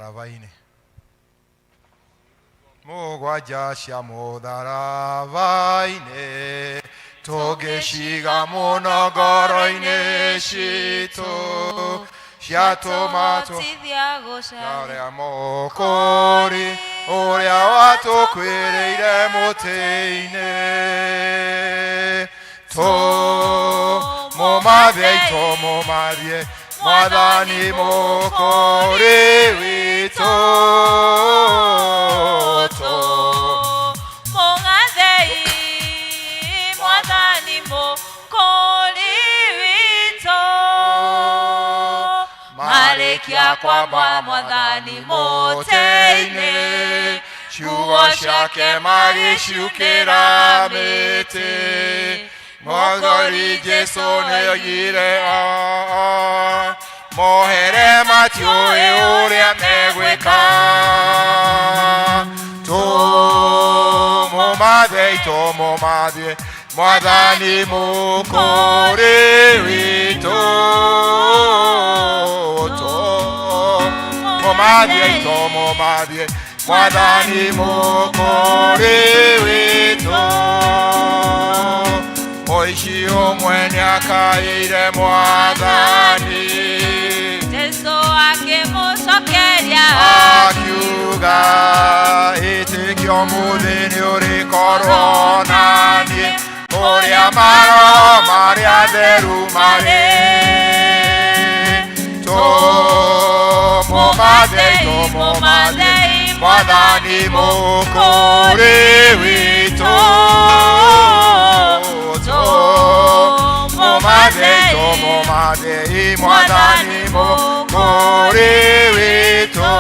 Mũtharaba-inĩ. Mũgwanja cia mũtharaba-inĩ tũngĩciga mũno ngoro-inĩ citũ ciatũma Tũtithia gũcaria ũrĩa mũkũri ũrĩa watũkuĩrĩire mũtĩ-inĩ. Tũmũmathie, tũmũmathie Mwathani mũkũri witũ. Mũgathei Mwathani mũkũri witũ. Marĩkia kwamba Mwathani mũtĩ-inĩ, ciugo ciake magĩciukĩra mĩtĩ. Mwathani Jesu nĩoigire, mohere matiũĩ ũrĩa megwĩka. Tũmũmathei, tũmũmathie Mwathani mũkũri witũ. Tũmũmathie, tũmũmathie Mwathani mũkũri witũ. Mũici ũmwe nĩakaĩire Mwathani, Jesu akĩmũcokeria, akiuga, ĩtĩkio mũthĩ nĩ ũrĩkorwo naniĩ kũrĩa maroho marĩa theru marĩ. Tũmũmathei, tũmũmathei Mwathani mũkũri witũ. Tũmũmathei, tũmũmathei Mwathani mũkũri witũ.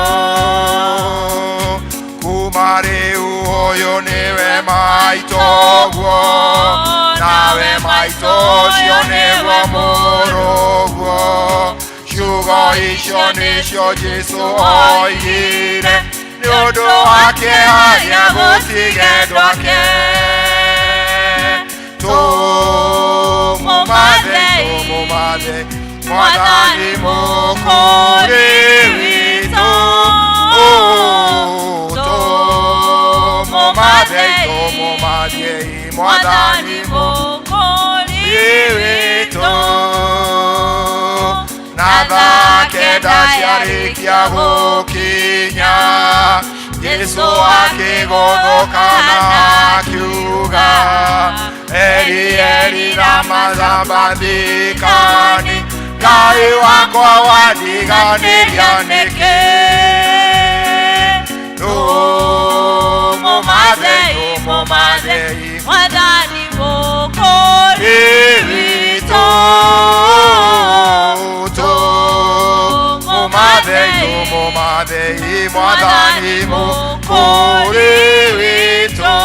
Kuma rĩu ũyũ nĩwe maitũguo, nawe maitũ ũcio nĩguo mũrũguo. Ciugo icio nĩcio Jesu oigire nĩ ũndũ wake arĩa gũtigendwo ake. Tũmũmathei, tũmũmathei Mwathani mũkũri witũ. Tũmũmathei, tũmũmathei Mwathani mũkũri witũ. Na thaa kenda ciarĩkia gũkinya, Jesu akĩgũthũka na akiuga, Eli, Eli, lama sabathikani, Ngai wakwa wandiganĩria nĩkĩ? Tũmũmathei, tũmũmathei Mwathani mũkũri witũ. Tũmũmathei, tũmũmathei Mwathani mũkũri witũ.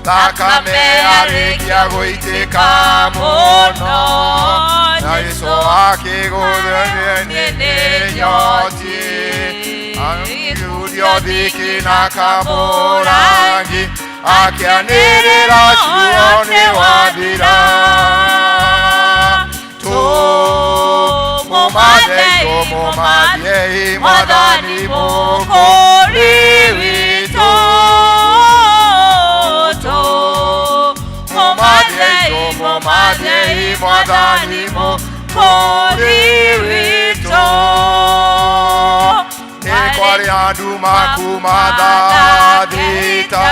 Thakame yarĩkia gũitĩka mũno, na Jesu akĩgũthwo nĩ nyoti, akiurio thiki na kamũrangi, akĩanĩrĩra ciugo nĩ wathira. Tũmũmathei, tũmũmathei Mwathani mũkũri witũ. Tũmũmathei, tũmũmathei Mwathani mũkũri witũ. Nĩ kwarĩ nduma kuma thaa thita,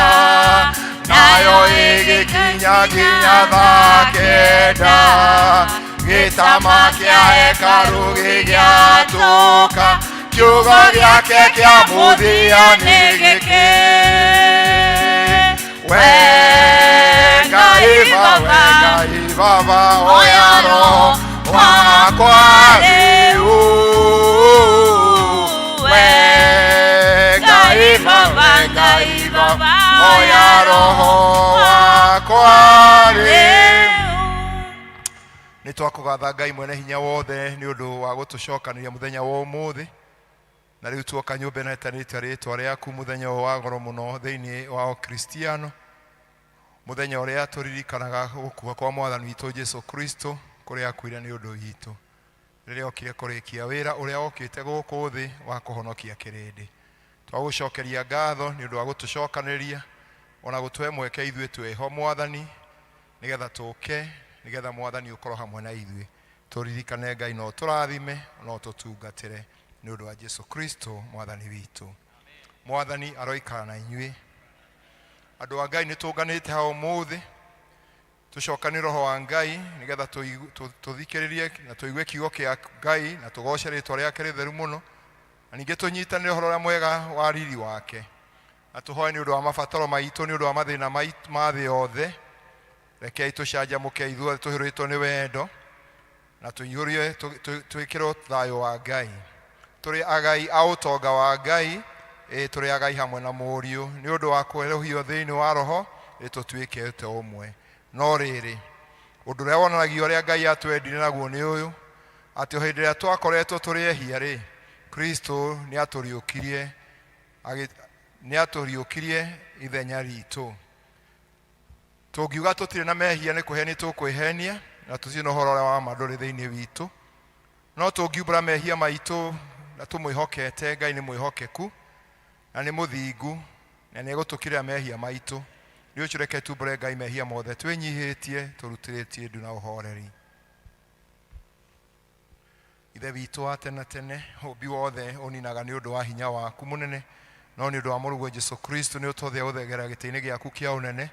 nayo ĩgĩkinya nginya thaa kenda. Gĩtama kĩa hekarũ gĩgĩatũka, kiugo gĩake kĩa mũthia nĩ gĩkĩ: We Ngai Baba, we Ngai Baba, oya roho wakwa rĩu. We Ngai Baba, Ngai Baba, oya roho wakwa rĩu. Nĩ twakũgatha Ngai mwene hinya wothe nĩ ũndũ wa gũtũcokanĩria mũthenya wa ũmũthĩ, na rĩu tuoka nyũmba ĩno ĩtanĩte rĩtwa rĩaku, mũthenya ũyũ wa goro mũno thĩinĩ wa ũkristiano, mũthenya ũrĩa tũririkanaga gũkua kwa Mwathani witũ Jesu Kristo, kũrĩa akuire nĩ ũndũ witũ. Rĩrĩa okire kũrĩkia wĩra ũrĩa okĩte gũkũ thĩ wa kũhonokia kĩrĩndĩ. Twagũcokeria ngatho nĩ ũndũ wa gũtũcokanĩria ona gũtũhe mweke ithuĩ twĩho Mwathani, nĩgetha tũke, nĩgetha Mwathani ũkorwo hamwe na ithuĩ. Tũririkane Ngai na ũtũrathime na ũtũtungatĩre nĩ ũndũ wa Jesu Kristo Mwathani witũ. Mwathani aroikara na inyuĩ. Andũ a Ngai, nĩ tũnganĩte haha ũmũthĩ tũcokanie roho wa Ngai nĩgetha tũthikĩrĩrie na tũigue kiugo kĩa Ngai na tũgoce rĩtwa rĩake rĩtheru mũno, na ningĩ tũnyitanĩre ũhoro ũrĩa mwega wa riri wake, na tũhoe nĩ ũndũ wa mabataro maitũ, nĩ ũndũ wa mathĩna ma thĩ yothe. Rekei tũcanjamũke ithuothe tũhĩrĩtwo nĩ wendo na tũiyũrie twĩkĩrwo thayũ wa Ngai. Tũrĩ agai a ũtonga wa Ngai, ĩ tũrĩ agai hamwe na Mũriũ nĩ ũndũ wa kwerũhio thĩinĩ wa Roho, ĩ tũtuĩkĩte ũmwe. No rĩrĩ, ũndũ ũrĩa wonanagia ũrĩa Ngai atwendire naguo nĩ ũyũ, atĩ o hĩndĩ ĩrĩa twakoretwo tũrĩ ehia rĩ, Kristo nĩatũriũkirie nĩatũriũkirie ithenya ritũ. Tũngiuga tũtirĩ na mehia nĩ kwĩhenia tũkwĩhenia, na tũtirĩ na ũhoro ũrĩa wa ma ndũrĩ thĩinĩ witũ. No tũngiumbũra mehia maitũ na tũmwĩhokete, Ngai nĩ mwĩhokeku na nĩ mũthingu na nĩ egũtũkirĩra mehia maitũ. Nĩ ũcio reke tumbũre Ngai mehia mothe twĩnyihĩtie, tũrutĩrĩtie ndu na ũhoreri. Ithe witũ wa tene tene, ũmbi wothe ũninaga nĩ ũndũ wa hinya waku mũnene, no nĩ ũndũ wa Mũrũguo Jesu Kristo nĩ ũtũthĩa gũthegera gĩtĩ-inĩ gĩaku kĩa ũnene.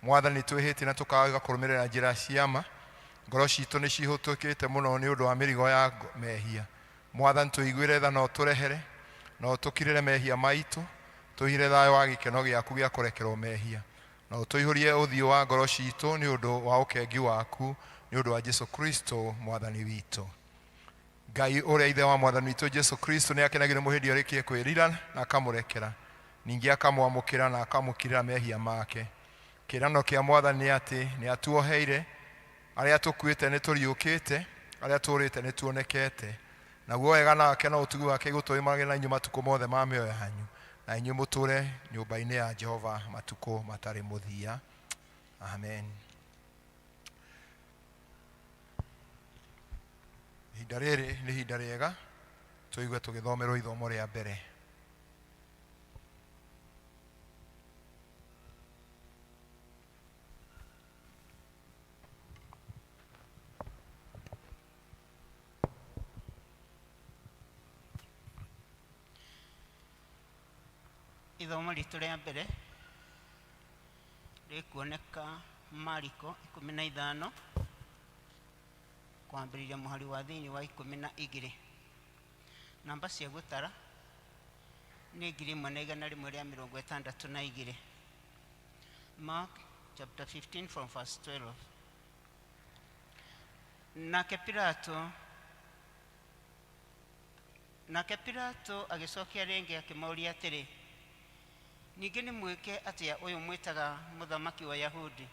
Mwathani, twĩhĩtie na tũkaga kũrũmĩrĩra njĩra cia ma. Ngoro citũ nĩ cihũtũkĩte mũno nĩ ũndũ wa mĩrigo ya mehia. Mwathani, tũiguĩre tha na ũtũrehere, na ũtũkirĩre mehia maitũ, tũihire thayũ wa gĩkeno gĩaku gĩa kũrekerwo mehia, na ũtũihũrie ũthiũ wa ngoro citũ nĩ ũndũ wa ũkengi waku, nĩ ũndũ wa Jesu Kristo Mwathani witũ. Ngai ũrĩa Ithe wa Mwathani witũ Jesu Kristo nĩ akenagio nĩ mũhĩndi arĩkie kwĩrira na akamũrekera, ningĩ akamwamũkĩra na akamũkirĩra mehia make. Kĩĩranĩro kĩa Mwathani nĩ atĩ nĩ atuoheire, arĩa tũkuĩte nĩ tũriũkĩte, arĩa tũũrĩte nĩ tuonekete. Naguo wega nake na ũtugi wake igũtũũrage na inyuĩ matukũ mothe ma mĩoyo yanyu, na inyuĩ mũtũũre nyũmba-inĩ ya Jehova matukũ matarĩ mũthia. Amen. Ihinda rĩrĩ nĩ ihinda rĩega tũigue tũgĩthomerwo ithomo rĩa mbere. Ithomo ritũ rĩa mbere rĩkuoneka Mariko 15 kwambĩrĩria mũhari wa thĩinĩ wa 12. Namba cia gũtara nĩ 1162. Mark chapter 15 from verse 12. Nake Pilato agĩcokia rĩngĩ akĩmoria atĩrĩ, "Ningĩ nĩ mwĩke atĩa ũyũ mwĩtaga mũthamaki wa Yahudi?"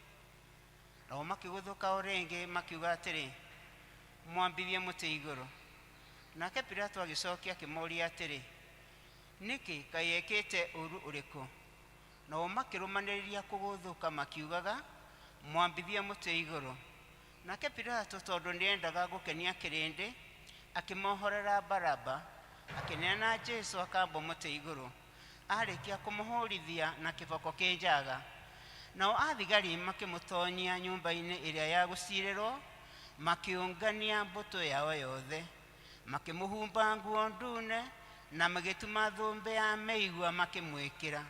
Nao makĩgũthũka o rĩngĩ makiuga atĩrĩ, "Mwambithie mũtĩ igũrũ." Nake Pilato agĩcokia akĩmoria atĩrĩ, "Nĩkĩ, kaĩ ekĩte ũũru ũrĩkũ?" Nao makĩrũmanĩrĩria kũgũthũka makiugaga, "Mwambithie mũtĩ igũrũ." Nake Pilato, tondũ nĩendaga gũkenia kĩrĩndĩ, akĩmohorera Baraba, akĩneana Jesu akambwo mũtĩ igũrũ, arĩkia kũmũhũrithia na kĩboko kĩ njaga. Nao athigari makĩmũtonyia nyũmba-inĩ ĩrĩa ya gũcirĩrwo, makĩũngania mbũtũ yao yothe, makĩmũhumba nguo ndune, na magĩtuma thũmbĩ ya mĩigua makĩmwĩkĩra.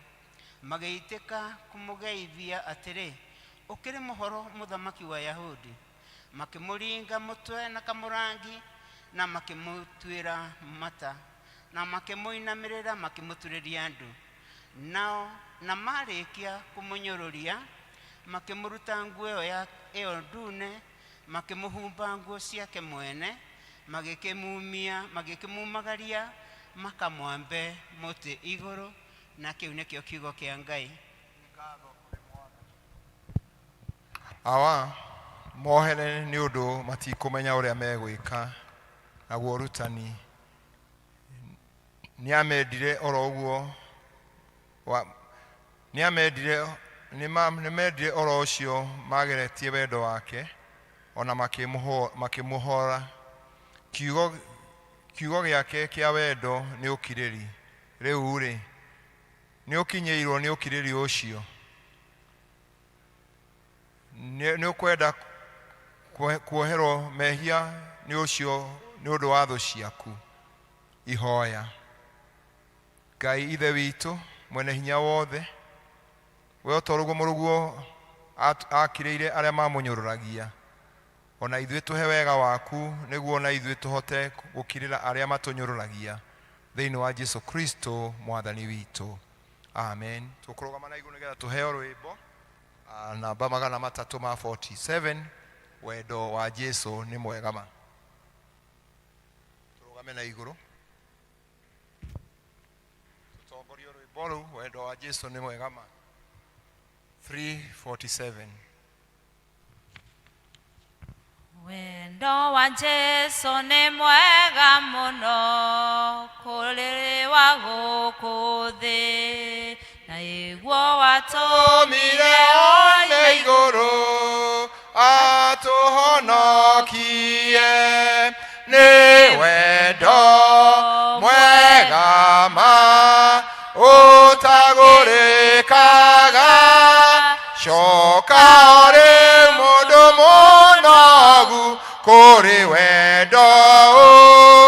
Magĩitĩka kũmũgeithia atĩrĩ, "Ũkĩrĩ mũhoro, mũthamaki wa Yahudi?" Makĩmũringa mũtwe na kamũrangi, na makĩmũtuĩra mata, na makĩmũinamĩrĩra makĩmũturĩria ndu. Nao na marĩkia kũmũnyũrũria, makĩmũruta nguo ĩyo ndune, makĩmũhumba nguo ciake mwene, magĩkĩmumia magĩkĩmumagaria makamwambe mũtĩ igũrũ. Na kĩu nĩkĩo kiugo kĩa Ngai. Awa, mohere nĩ ũndũ matikũmenya ũrĩa megwĩka. Naguo ũrutani nĩamendire oro ũguo nĩamendire nĩmendire oro ũcio mageretie wendo wake, ona makĩmũhora. Kiugo kiugo gĩake kĩa wendo nĩ ũkirĩri. Rĩu-rĩ, nĩ ũkinyĩirwo nĩ ũkirĩri ũcio? Nĩ ũkwenda kuoherwo mehia nĩ ũcio nĩ ũndũ wa thũ ciaku? Ihoya. Ngai Ithe witũ, mwene hinya wothe, we o ta ũguo mũrũguo akirĩire arĩa mamũnyũrũragia, ona ithuĩ tũhe wega waku nĩguo ona ithuĩ tũhote gũkirĩra arĩa matũnyũrũragia, thĩinĩ wa Jesu Kristo mwathani witũ, amen. Tũkũrũgama na igũrũ nĩgetha tũheo rwĩmbo namba 347, wendo wa Jesu nĩ mwega ma. Tũrũgame na igũrũ tũtongorio rwĩmbo rũu, wendo wa Jesu nĩ mwega ma, 347. Wendo wa Jesu nĩ mwega mũno kũrĩ wa gũkũ thĩ, na iguo watũmire tũmire oime igũrũ atũhonokie, nĩ wendo mwega ma ũtagũrĩkaga. Coka ũrĩ mũndũ mũnogu kũrĩ wendo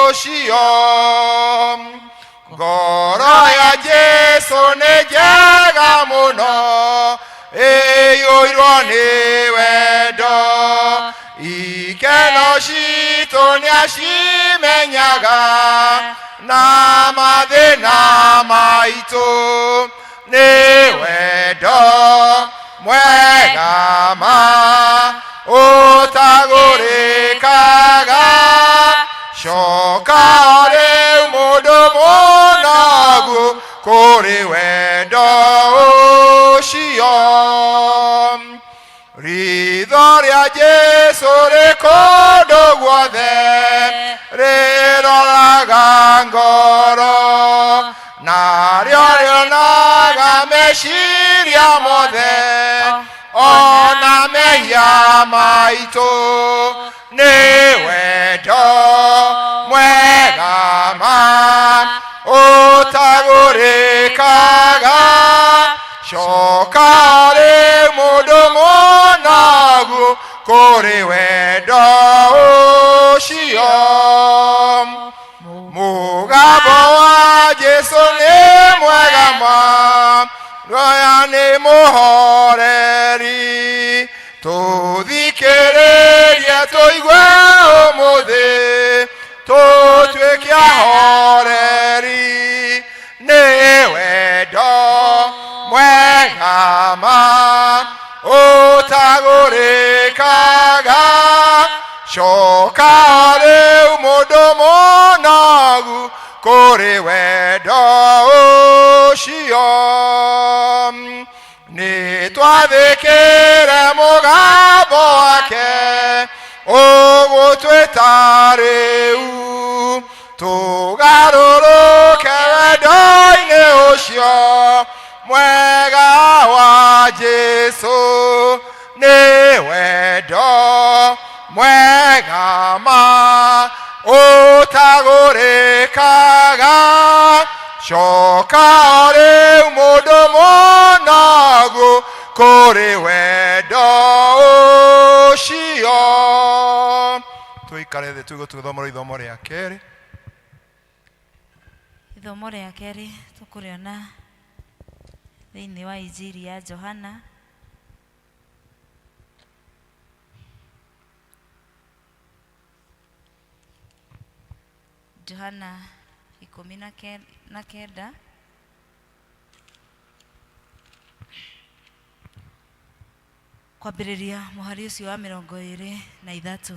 ũcio. Ngoro ya Jesu nĩ njega mũno, ĩiyũirwo nĩ wendo. Ikeno citũ nĩacimenyaga na mathĩna maitũ, nĩ wendo mwega ma ũtagũrĩkaga. Coka rĩu mũndũ mũnogu kũrĩ wendo ũcio. Ritho rĩa Jesu rĩ kũndũ guothe, rĩroraga ngoro, narĩo rĩonaga meciria mothe ona mehia maitũ, nĩ wendo mwega ma ũtagũrĩkaga. Coka rĩ mũndũ mũnogu kũrĩ wendo ũcio. Mũgambo wa Jesu nĩ mwega ma, roya nĩ mũhoreri. Tũthikĩrĩrie tũigue ũmũthĩ, tũtuĩke ahoreri, nĩ wendo mwega ma ũtagũrĩkaga. Coka rĩu mũndũ mũnogu kũrĩ wendo ũcio. Nĩ twathĩkĩre mũgambo wake ũgũtwĩta rĩu, tũgarũrũke wendo-inĩ ũcio mwega wa Jesu, nĩ wendo mwega ma ũtagũrĩkaga. Coka rĩu mũndũ mũnogu kũrĩ wendo ũcio. Tũikare thĩ tũigue tũgĩthomera ithomo rĩa kerĩ. Ithomo rĩa kerĩ tũkũrĩona thĩinĩ wa Injiri ya Johana Johana 19, kwambĩrĩria mũhari ũcio wa 23.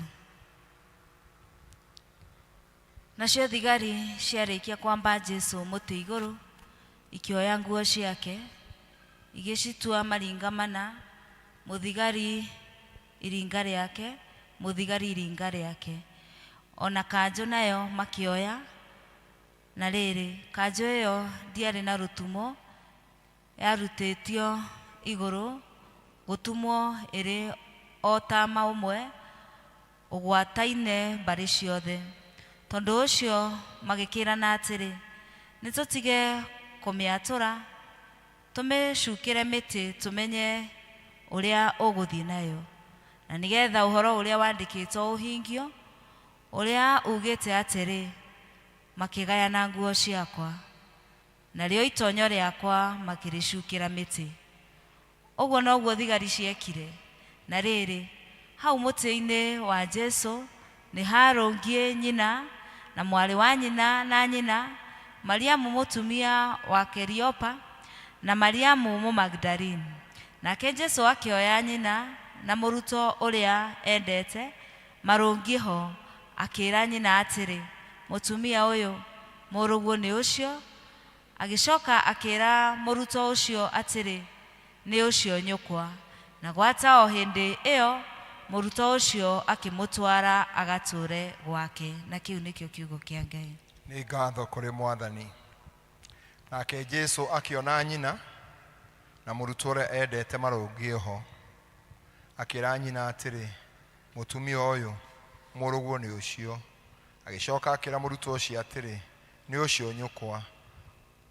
Nacio thigari ciarĩkia kwamba Jesu mũtĩ igũrũ, ikĩoya nguo ciake, igĩcitua maringa mana, mũthigari iringa rĩake, mũthigari iringa rĩake. Ona kanjũ nayo makĩoya, na rĩrĩ, kanjũ ĩyo ndiarĩ na rũtumo, yarutĩtio igũrũ, gũtumwo ĩrĩ o tama ũmwe, ũgwataine mbarĩ ciothe. Tondũ ũcio magĩkĩĩrana atĩrĩ, Nĩ tũtige kũmĩatũra, tũmĩcukĩre mĩtĩ tũmenye ũrĩa ũgũthiĩ nayo, na nĩgetha ũhoro ũrĩa wandĩkĩtwo ũhingio, ũrĩa uugĩte atĩrĩ, Makĩgayana nguo ciakwa, narĩo itonyo rĩakwa makĩrĩcukĩra mĩtĩ. Ũguo noguo thigari ciekire. Na rĩrĩ, hau mũtĩ-inĩ wa Jesu nĩ haarũngiĩ nyina, na mwarĩ wa nyina na nyina, Mariamu mũtumia wa Keliopa, na Mariamu Mũmagdalini. Nake Jesu akĩoya nyina na mũrutwo ũrĩa endete marũngiĩ ho, akĩĩra nyina atĩrĩ, Mũtumia ũyũ, mũrũguo nĩ ũcio. Agĩcoka akĩĩra mũrutwo ũcio atĩrĩ, Nĩ ũcio nyũkwa. Na gwata o hĩndĩ ĩyo mũrutwo ũcio akĩmũtwara agatũũre gwake. Na kĩu nĩkĩo kiugo kĩa Ngai. Nĩ ngatho kũrĩ Mwathani. Nake Jesu akĩona nyina na mũrutwo ũrĩa endete marũngiĩ ho, akĩĩra nyina atĩrĩ, Mũtumia ũyũ, mũrũguo nĩ ũcio. Agĩcoka akĩra mũrutwo ũcio atĩrĩ, Nĩ ũcio nyũkwa.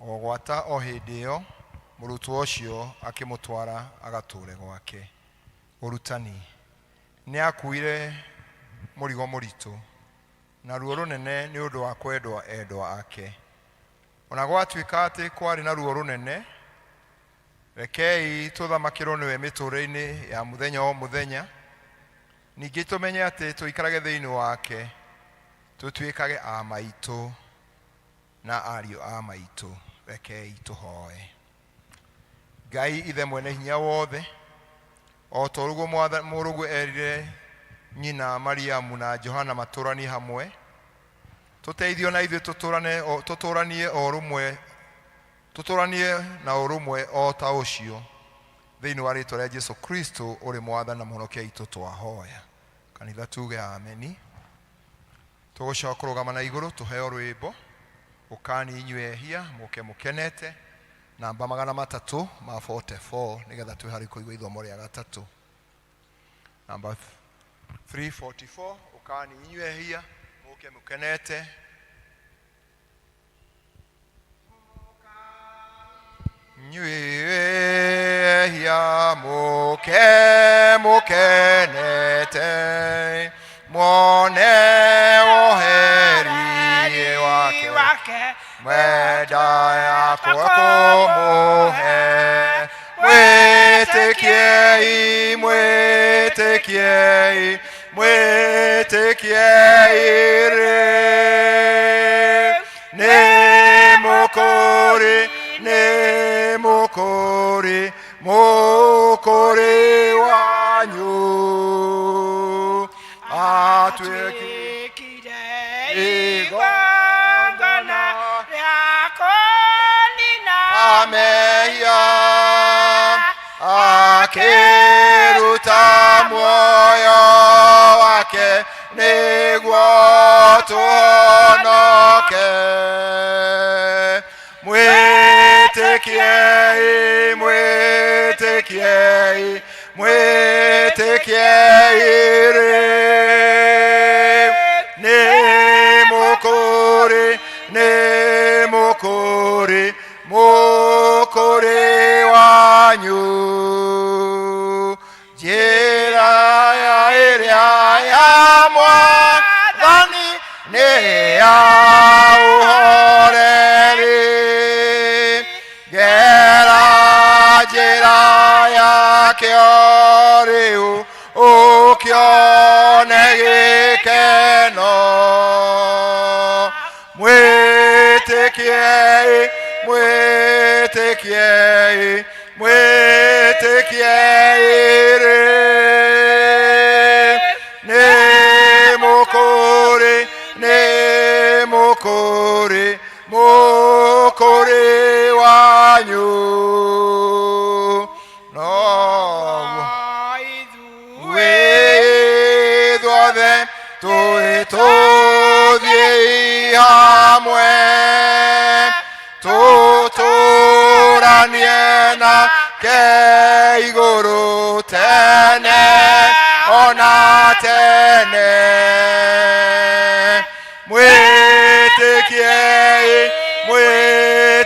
O gwata o hĩndĩ ĩyo, mũrutwo ũcio akĩmũtwara agatũũre gwake. Ũrutani. Nĩ aakuire mũrigo mũritũ na ruo rũnene nĩ ũndũ wa kwendwa endwa ake. O na gwatuĩka atĩ kwarĩ na ruo rũnene, rekei tũthamakĩrwo nĩwe mĩtũũrĩre-inĩ ya mũthenya o mũthenya, ningĩ tũmenye atĩ tũikarage thĩinĩ wake, tũtuĩkage a maitũ na ariũ a maitũ. Rekei tũhoe. Ngai Ithe mwene hinya wothe, o ta ũguo mũrũguo erire nyina Mariamu na Johana matũranie hamwe, tũteithio na ithuĩ tũtũranie o rũmwe, tũtũranie na ũrũmwe o ta ũcio, thĩinĩ wa rĩtwa rĩa Jesu Kristo ũrĩ Mwathani na Mũhonokia witũ twahoya. Kanitha tuge ameni. Tũgũcoka kũrũgama na igũrũ tũheo rwĩmbo ũkani inyuĩ ehia mũke mũkenete, namba 344, nĩgetha twĩ harĩ kũigua ithomo rĩa gatatũ. Namba 344, ũkani inyuĩ ehia mũke mũkenete. Inyuĩ ehia mũke mũkenete, muone woheri wake, mwenda yakwa kũmũhe. Mwĩtĩkiei, mwĩtĩkiei, mwĩtĩkiei rĩu. Nĩ mũkũri, nĩ mũkũri, mũkũri wanyu atuĩkire igongona rĩa kũnina amehia, akĩruta muoyo wake nĩguo tũhonoke. Mwĩtĩkiei, mwĩtĩkiei, mwĩtĩkiei rĩu. Nĩ mũkũri, nĩ mũkũri, mũkũri wanyu. Njĩra ya ĩrĩa ya Mwathani nĩ ya ũhoreri, ngera njĩra yakĩo rĩu ũkĩone gĩkeno. Mwĩtĩkiei, mwĩtĩkiei, mwĩtĩkiei rĩu. Nĩ mũkũri, nĩ mũkũri, mũkũri wanyu. Noguo ithuothe tũrĩ tũthiĩ hamwe, tũtũranie nake igũrũ tene ona tene.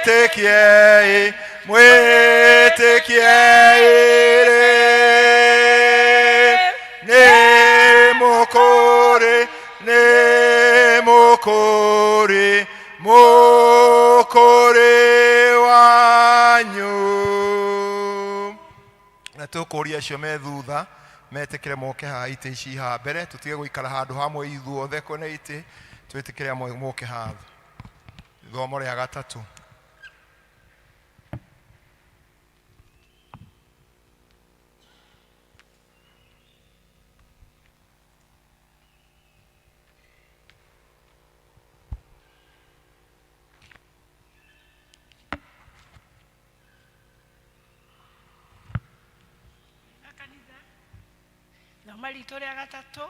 Mwĩtĩkiei, mwĩtĩkiei rĩ. Nĩ mũkũũri, nĩ mũkũũri, mũkũũri wanyu. Na tũkũria acio me thutha metĩkĩre moke haha itĩ ici haha mbere, tũtige gũikara handũ hamwe ithuothe kwĩna itĩ, twĩtĩkĩre amwe moke haha. Ithomo rĩa gatatũ. Kanitha thoma ritũ rĩa gatatũ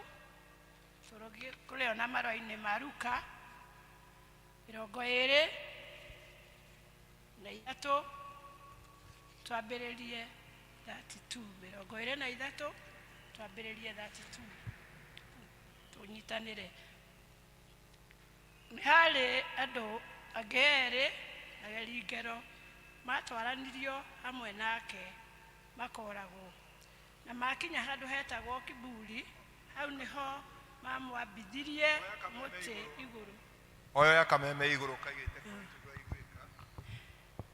tũrĩona marũa-inĩ ma Luka 23, twambĩrĩrie 32, 23 twambĩrĩrie 32, tũnyitanĩre. Nĩ harĩ andũ angĩ erĩ ageri ngero matwaranirio hamwe nake makooragwo. Na makinya handũ hetagwo Kiburi, hau nĩho mamwambithirie mũtĩ igũrũ. Oya kameme igũrũ kaigĩte.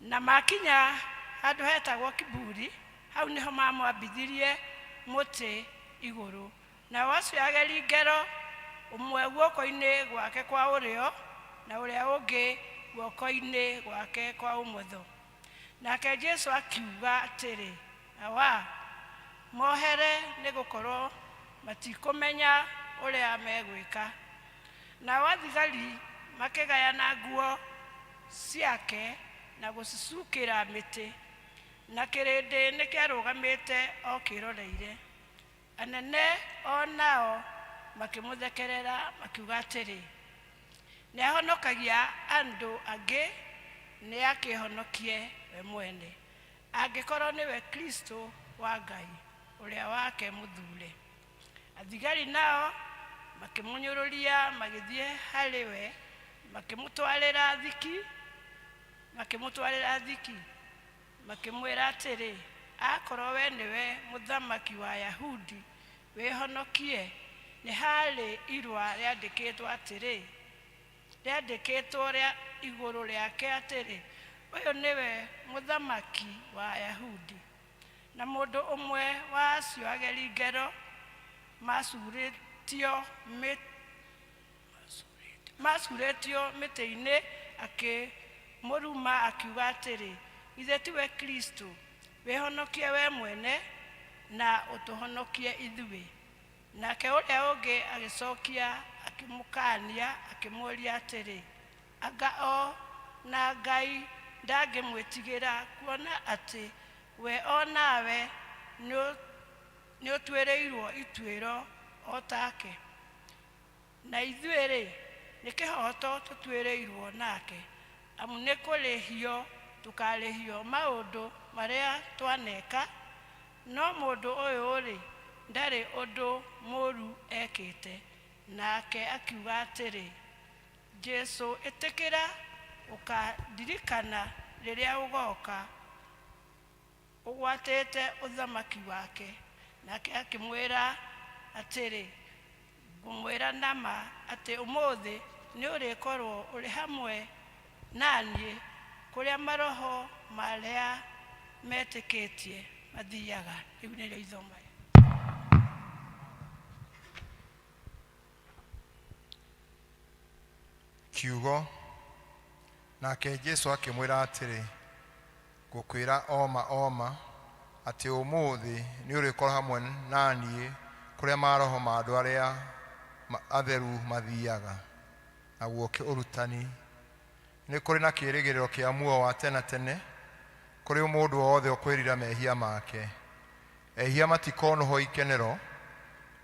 Na makinya handũ hetagwo Kiburi, hau nĩho mamwambithirie mũtĩ igũrũ. Nao acio ageri ngero, ũmwe guoko-inĩ gwake kwa ũrĩo na ũrĩa ũngĩ guoko-inĩ gwake kwa ũmotho. Nake Jesu akiuga atĩrĩ, Awa, mohere, nĩ gũkorwo matikũmenya ũrĩa megwĩka. Nao athigari makĩgayana nguo ciake na gũcicukĩra mĩtĩ, na kĩrĩndĩ nĩkĩarũgamĩte o kĩroreire. Anene o nao makĩmũthekerera makiuga atĩrĩ, Nĩahonokagia andũ angĩ, nĩakĩĩhonokie we mwene, angĩkorwo nĩwe Kristũ wa Ngai, ũrĩa wake mũthuure. Athigari nao makĩmũnyũrũria magĩthiĩ harĩ we, makĩmũtwarĩra thiki, makĩmũtwarĩra thiki, makĩmwĩra atĩrĩ, Akorwo we nĩwe Mũthamaki wa Ayahudi, wĩhonokie. Nĩ haarĩ irũa rĩandĩkĩtwo atĩrĩ, rĩandĩkĩtwo rĩa igũrũ rĩake atĩrĩ, Ũyũ nĩwe Mũthamaki wa Ayahudi. Na mũndũ ũmwe wa acio ageri ngero macuurĩtio macuurĩtio mĩtĩ-inĩ akĩmũruma akiuga atĩrĩ, Githĩ tiwe Kristo? Wĩhonokie wee mwene na ũtũhonokie ithuĩ. Nake ũrĩa ũngĩ agĩcokia akĩmũkaania akĩmũũria atĩrĩ, Anga o na Ngai ndangĩmwĩtigĩra, kuona atĩ we o nawe nĩũtuĩrĩirũo ituĩro o take? Na ithuĩ-rĩ, nĩ kĩhooto tũtuĩrĩirũo nake, amu nĩ kũrĩhio tũkarĩhio maũndũ marĩa twaneka, no mũndũ ũyũ-rĩ, ndarĩ ũndũ mũũru ekĩte. Nake akiuga atĩrĩ, Jesu, ĩtĩkĩra ũkandirikana rĩrĩa ũgoka ũgwatĩte ũthamaki wake. Nake akĩmwĩra atĩrĩ, Ngũmwĩra na ma atĩ ũmũthĩ nĩũrĩkorwo ũrĩ hamwe na niĩ kũrĩa maroho ma arĩa metĩkĩtie mathiaga. Rĩu nĩrĩo ithoma. Kiugo. Nake Jesu akĩmwĩra atĩrĩ, Ngũkwĩra o ma o ma, atĩ ũmũthĩ nĩũrĩkorwo hamwe na niĩ kũrĩa maroho ma andũ arĩa atheru mathiaga. Naguo ũrutani. Nĩ kũrĩ na kĩĩrĩgĩrĩro kĩa muoyo wa tene na tene kũrĩ mũndũ o wothe ũkwĩrira mehia make. Ehia matikonũhwo ikenero,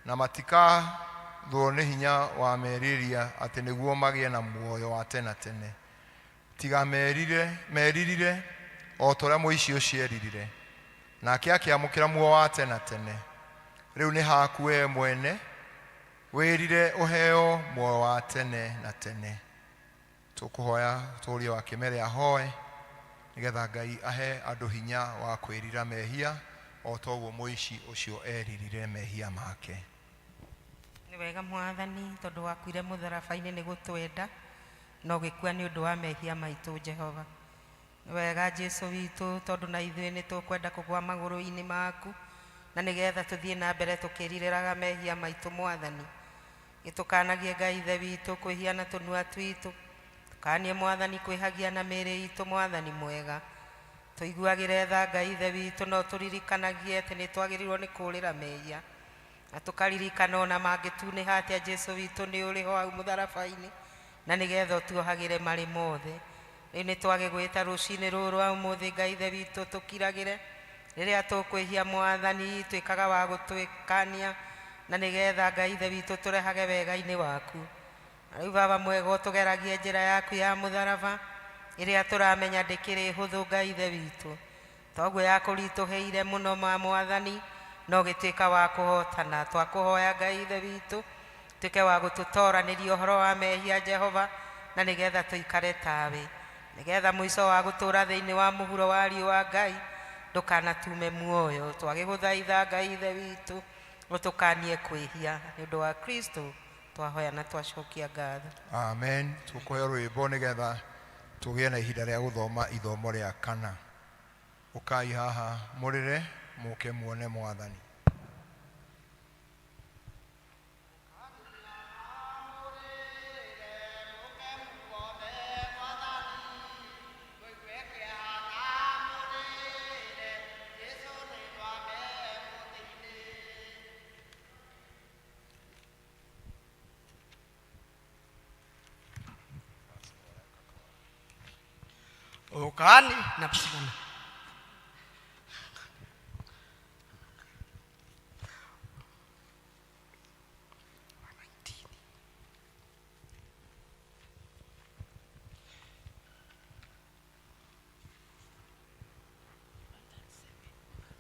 na matikathwo nĩ hinya wa merirĩria atĩ nĩguo magĩe na muoyo wa tene na tene. Tiga merire, meririre o ta ũrĩa mũici ũcio eririre, nake akĩamũkĩra muoyo wa tene na tene. Rĩu nĩ haku wee mwene, wĩrire ũheo muoyo wa tene na tene. Tũkũhoya tũrie wa Kĩmere ahoe. Nĩgetha Ngai ahe andũ hinya wa kwĩrira mehia o ta ũguo mũici ũcio eririre mehia make. Nĩ wega Mwathani, tondũ wakuire mũtharaba-inĩ nĩ gũtwenda, na ũgĩkua nĩ ũndũ wa mehia maitũ, Jehova. Nĩ wega Jesu witũ, tondũ na ithuĩ nĩ tũkwenda kũgwa magũrũ-inĩ maku, na nĩgetha tũthiĩ na mbere tũkĩrirĩraga mehia maitũ, Mwathani. Gĩtũkanagie Ngai Ithe witũ kwĩhia na tũnua twitũ, tũkanie Mwathani kwĩhagia na mĩĩrĩ itũ, Mwathani mwega. Tũiguagĩre tha Ngai Ithe witũ, no tũririkanagie atĩ nĩ twagĩrĩirwo nĩ kũũrĩra mehia, na tũkaririkana ona mangĩtunĩha atĩa, Jesu witũ nĩ ũrĩ ho hau mũtharaba-inĩ, na nĩgetha ũtuohagĩre marĩ mothe. Rĩu nĩ twagĩgwĩta rũcinĩ rũrũ rwa ũmũthĩ, Ngai Ithe witũ, tũkiragĩre rĩrĩa tũkwĩhia, Mwathani, twĩkaga wa gũtwĩkania, na nĩgetha Ngai Ithe witũ tũrehage wega-inĩ waku. Na rĩu Baba mwega, ũtũgeragie njĩra yaku ya mũtharaba ĩrĩa tũramenya ndĩkĩrĩ hũthũ, Ngai Ithe witũ, toguo yakũritũhĩire mũno ma Mwathani, no gĩtuĩka wa kũhotana. Twakũhoya Ngai Ithe witũ, tuĩke wa gũtũtoranĩria ũhoro wa mehia, Jehova, na nĩgetha tũikare tawe, nĩgetha mũico wa gũtũũra thĩinĩ wa mũhuro wa riũa, Ngai, ndũkanatume muoyo. Twagĩgũthaitha Ngai Ithe witũ, ũtũkanie kwĩhia, nĩ ũndũ wa Kristo twahoya na twacokia ngatho. Amen. Tũkũheo rwĩmbo nĩgetha tũgĩe na ihinda rĩa gũthoma ithomo rĩa kana. Ũkai haha mũrĩre, mũke muone Mwathani. Ũkani na cigana.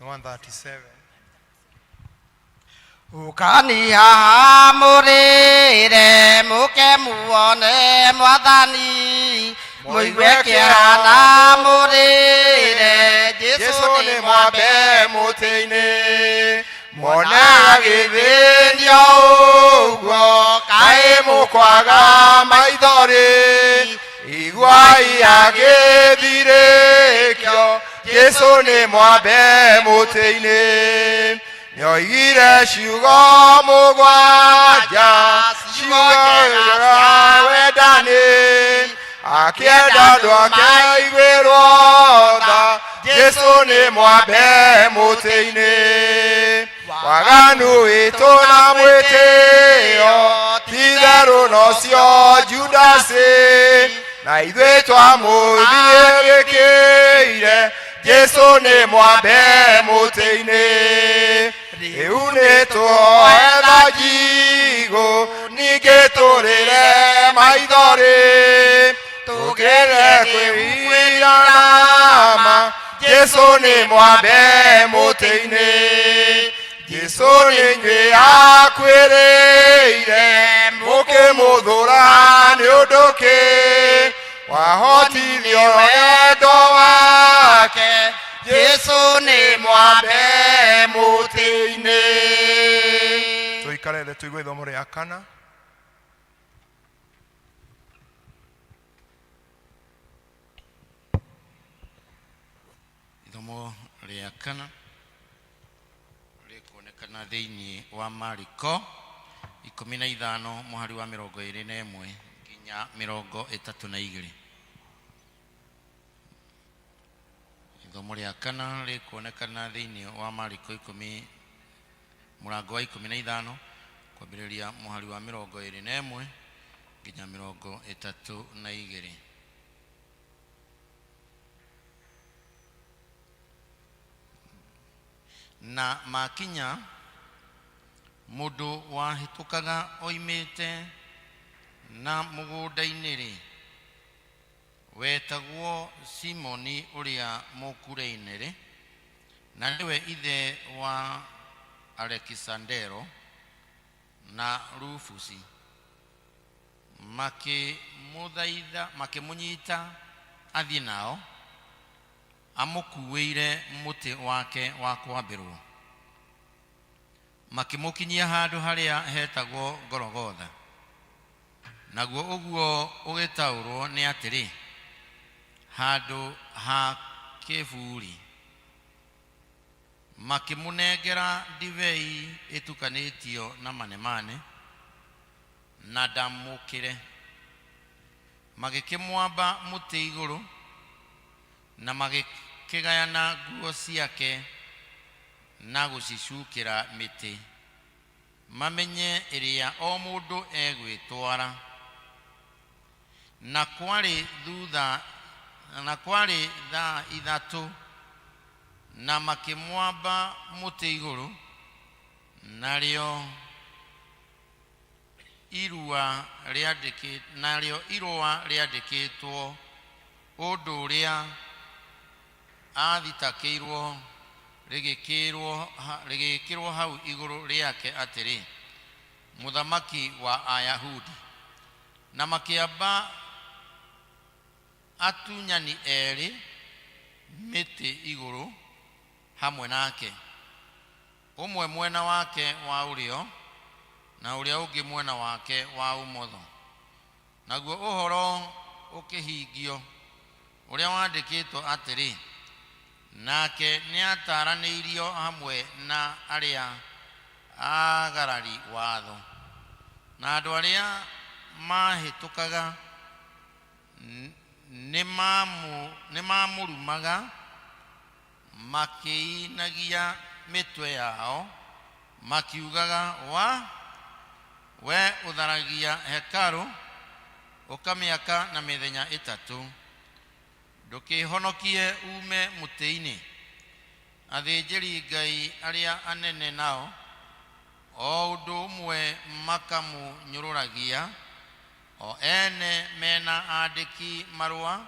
Nĩ 137. Ũkani haha mũrĩre, mũke muone Mwathani, mũigue kĩeha na mũrĩre, Jesu nĩ mwambe mũtĩ-inĩ, mwone agĩthĩnio ũguo, kaĩ mũkwaga maithori, iguai agĩthirĩkio, Jesu nĩ mwambe mũtĩ-inĩ. Nĩoigire ciugo mũgwanja, ciugo njega wendani, akĩenda andũ ake aiguĩrwo tha, Jesu nĩ mwambe mũtĩ-inĩ. Waganu witũ na mwĩtĩo, ti-itherũ nocio Judasi, na ithuĩ twamũthiĩrĩkĩire, Jesu nĩ mwambe mũtĩ-inĩ. Rĩu nĩ tuoe thanjigũ, ningĩ tũrĩre maithori, tũkĩre kwĩrira nama, Jesu nĩ mwambe mũtĩ-inĩ. Jesu nĩ inyuĩ akuĩrĩire, mũkĩmũthũra nĩ ũndũ kĩ? Wahotithio wendo wake, Jesu nĩ mwambe mũtĩ-inĩ. Tũikare thĩ tũigue ithomo rĩa kana. Ithomo rĩa kana rĩkuonekana thĩinĩ wa Mariko 15 mũhari wa 21 nginya 32. Ithomo rĩa kana rĩkuonekana thĩinĩ wa Mariko ikũmi mũrango wa 15 kwambĩrĩria mũhari wa 21 nginya 32. Na makinya, mũndũ wahĩtũkaga oimĩte na mũgũnda-inĩ-rĩ, wetagwo Simoni ũrĩa Mũkurene-rĩ, na nĩwe ithe wa Alekisandero na Rufusi, makĩmũthaitha, makĩmũnyita athiĩ nao. Amũkuĩire mũtĩ wake wa kwambĩrwo. Makĩmũkinyia handũ harĩa hetagwo Gologotha, naguo ũguo ũgĩtaũrwo nĩ atĩrĩ, handũ ha kĩbuuri. Makĩmũnengera ndibei ĩtukanĩtio na manemane, na ndamũkĩre. Magĩkĩmwamba mũtĩ igũrũ, na magĩkĩgayana nguo ciake na gũcicukĩra mĩtĩ, mamenye ĩrĩa o mũndũ egwĩtwara. Na kwarĩ thutha, na kwarĩ thaa ithatũ, na makĩmwamba mũtĩ igũrũ, narĩo irua rĩandĩkĩ, narĩo irũa rĩandĩkĩtwo ũndũ ũrĩa athitakĩirwo rĩgĩkĩrwo hau igũrũ rĩake atĩrĩ, Mũthamaki wa Ayahudi. Na makĩamba atunyani erĩ mĩtĩ igũrũ hamwe nake, ũmwe mwena wake wa ũrĩo na ũrĩa ũngĩ mwena wake wa ũmotho. Naguo ũhoro ũkĩhingio ũrĩa wandĩkĩtwo atĩrĩ, nake nĩataranĩirio hamwe na arĩa aagarari watho. Na andũ arĩa maahĩtũkaga nĩmamũrumaga, makĩinagia mĩtwe yao, makiugaga, wa we ũtharagia hekarũ ũkamĩaka na mĩthenya ĩtatũ, ndũkĩhonokie ume mũtĩ-inĩ. Athĩnjĩri Ngai arĩa anene nao o ũndũ ũmwe makamũnyũrũragia, o ene mena andĩki marũa,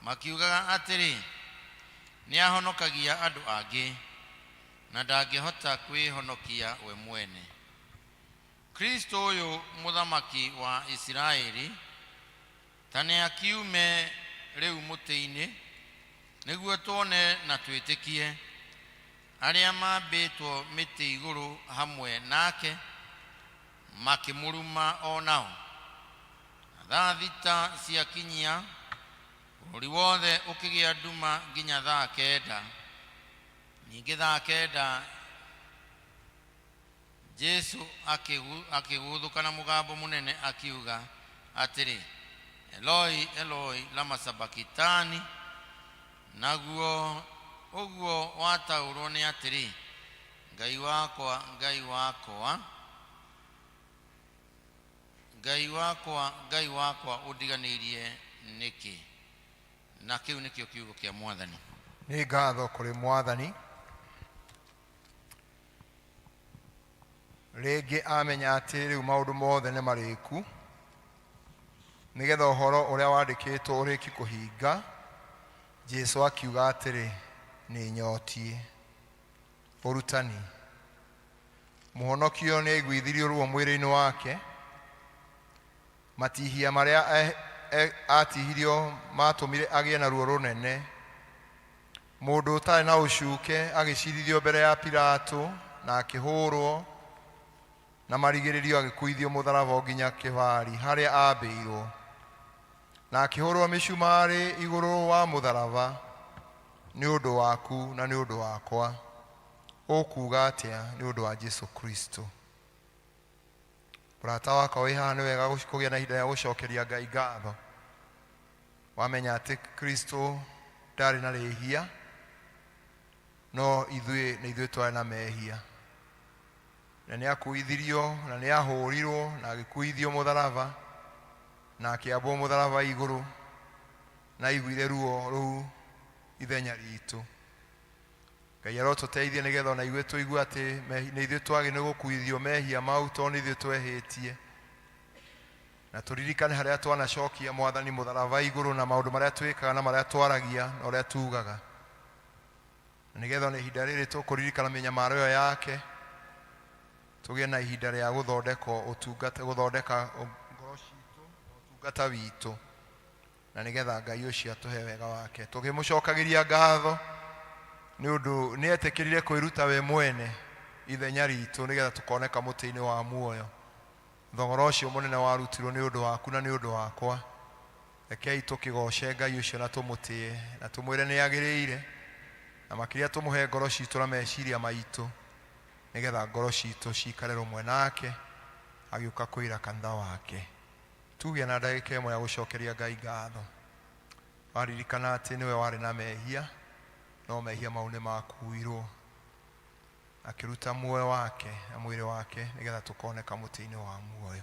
makiugaga atĩrĩ, nĩahonokagia andũ angĩ, na ndangĩhota kwĩhonokia we mwene. Kristo ũyũ mũthamaki wa Isiraeli, ta nĩakiume rĩu mũtĩ-inĩ, nĩguo tuone na twĩtĩkie. Arĩa mambĩtwo mĩtĩ igũrũ hamwe nake makĩmũruma o nao. Na thaa thita ciakinyia, bũrũri wothe ũkĩgĩa nduma nginya thaa kenda. Ningĩ thaa kenda Jesu akĩgũthũka na mũgambo mũnene akiuga atĩrĩ, Eloi, Eloi, lama sabakitani? Naguo ũguo wataũrwo nĩ atĩrĩ, Ngai wakwa, Ngai wakwa, Ngai wakwa, Ngai wakwa, ũndiganĩirie nĩkĩ? Na kĩu nĩkĩo kiugo kĩa Mwathani. Nĩ ngatho kũrĩ Mwathani. Rĩngĩ amenya atĩ rĩu maũndũ mothe nĩ marĩku, nĩgetha ũhoro ũrĩa wandĩkĩtwo ũrĩki kũhinga, Jesu akiuga atĩrĩ, nĩ nyotiĩ. Ũrutani. Mũhonokio nĩ aiguithirio ruo mwĩrĩ-inĩ wake, matihia marĩa atihirio matũmire agĩe na ruo rũnene. Mũndũ ũtarĩ na ũcuke agĩcirithio mbere ya Pilato na akĩhũrwo, na marigĩrĩrio agĩkuithio mũtharaba nginya kĩbari harĩa ambĩirwo, na akĩhũrwo mĩcumarĩ igũrũ wa mũtharaba nĩ ũndũ waku na nĩ ũndũ wakwa. Ũkuuga atĩa nĩ ũndũ wa Jesu Kristo? Mũrata wakwa wĩ haha, nĩ wega kũgĩa na ihinda rĩa gũcokeria Ngai ngatho. Wamenya atĩ Kristo ndarĩ na rĩhia, no ithuĩ nĩ ithuĩ twarĩ na mehia, na nĩ akuithirio na nĩ ahũrirwo na agĩkuithio mũtharaba na akĩambwo mũtharaba igũrũ, na aiguire ruo rũu ithenya ritũ. Ngai arotũteithia nĩgetha ona ithuĩ tũigue atĩ nĩ ithuĩ twagĩ nĩ gũkuithio mehia mau, tondũ nĩ ithuĩ twehĩtie, na tũririkane harĩa twanacokia Mwathani mũtharaba igũrũ na maũndũ marĩa twĩkaga na marĩa twaragia na ũrĩa tugaga, na nĩgetha ona ihinda rĩrĩ tũkũririkana mĩnyamaro ĩyo yake, tũgĩe na ihinda rĩa gũthondeka ũtungata, gũthondeka ngoro citũ na ũtungata witũ. Na nĩgetha Ngai ũcio atũhe wega wake. Tũkĩmũcokagĩria ngatho nĩ ũndũ nĩ etĩkĩrire kwĩruta we mwene ithenya ritũ nĩgetha tũkoneka mũtĩ-inĩ wa muoyo. Thogora ũcio mũnene warutirwo nĩ ũndũ waku na nĩ ũndũ wakwa. Rekei tũkĩgoce Ngai ũcio na tũmũtĩe na tũmwĩre nĩ agĩrĩire, na makĩria tũmũhe ngoro citũ na meciria maitũ nĩgetha ngoro citũ cikare rũmwe nake agĩũka kũira kanitha wake. Tuge na ndagĩka ĩmwe ya gũcokeria Ngai ngatho. Waririkana atĩ nĩwe warĩ na mehia, no mehia mau nĩ makuirwo. Akĩruta muoyo wake na mwĩrĩ wake nĩgetha tũkoneka mũtĩ-inĩ wa muoyo.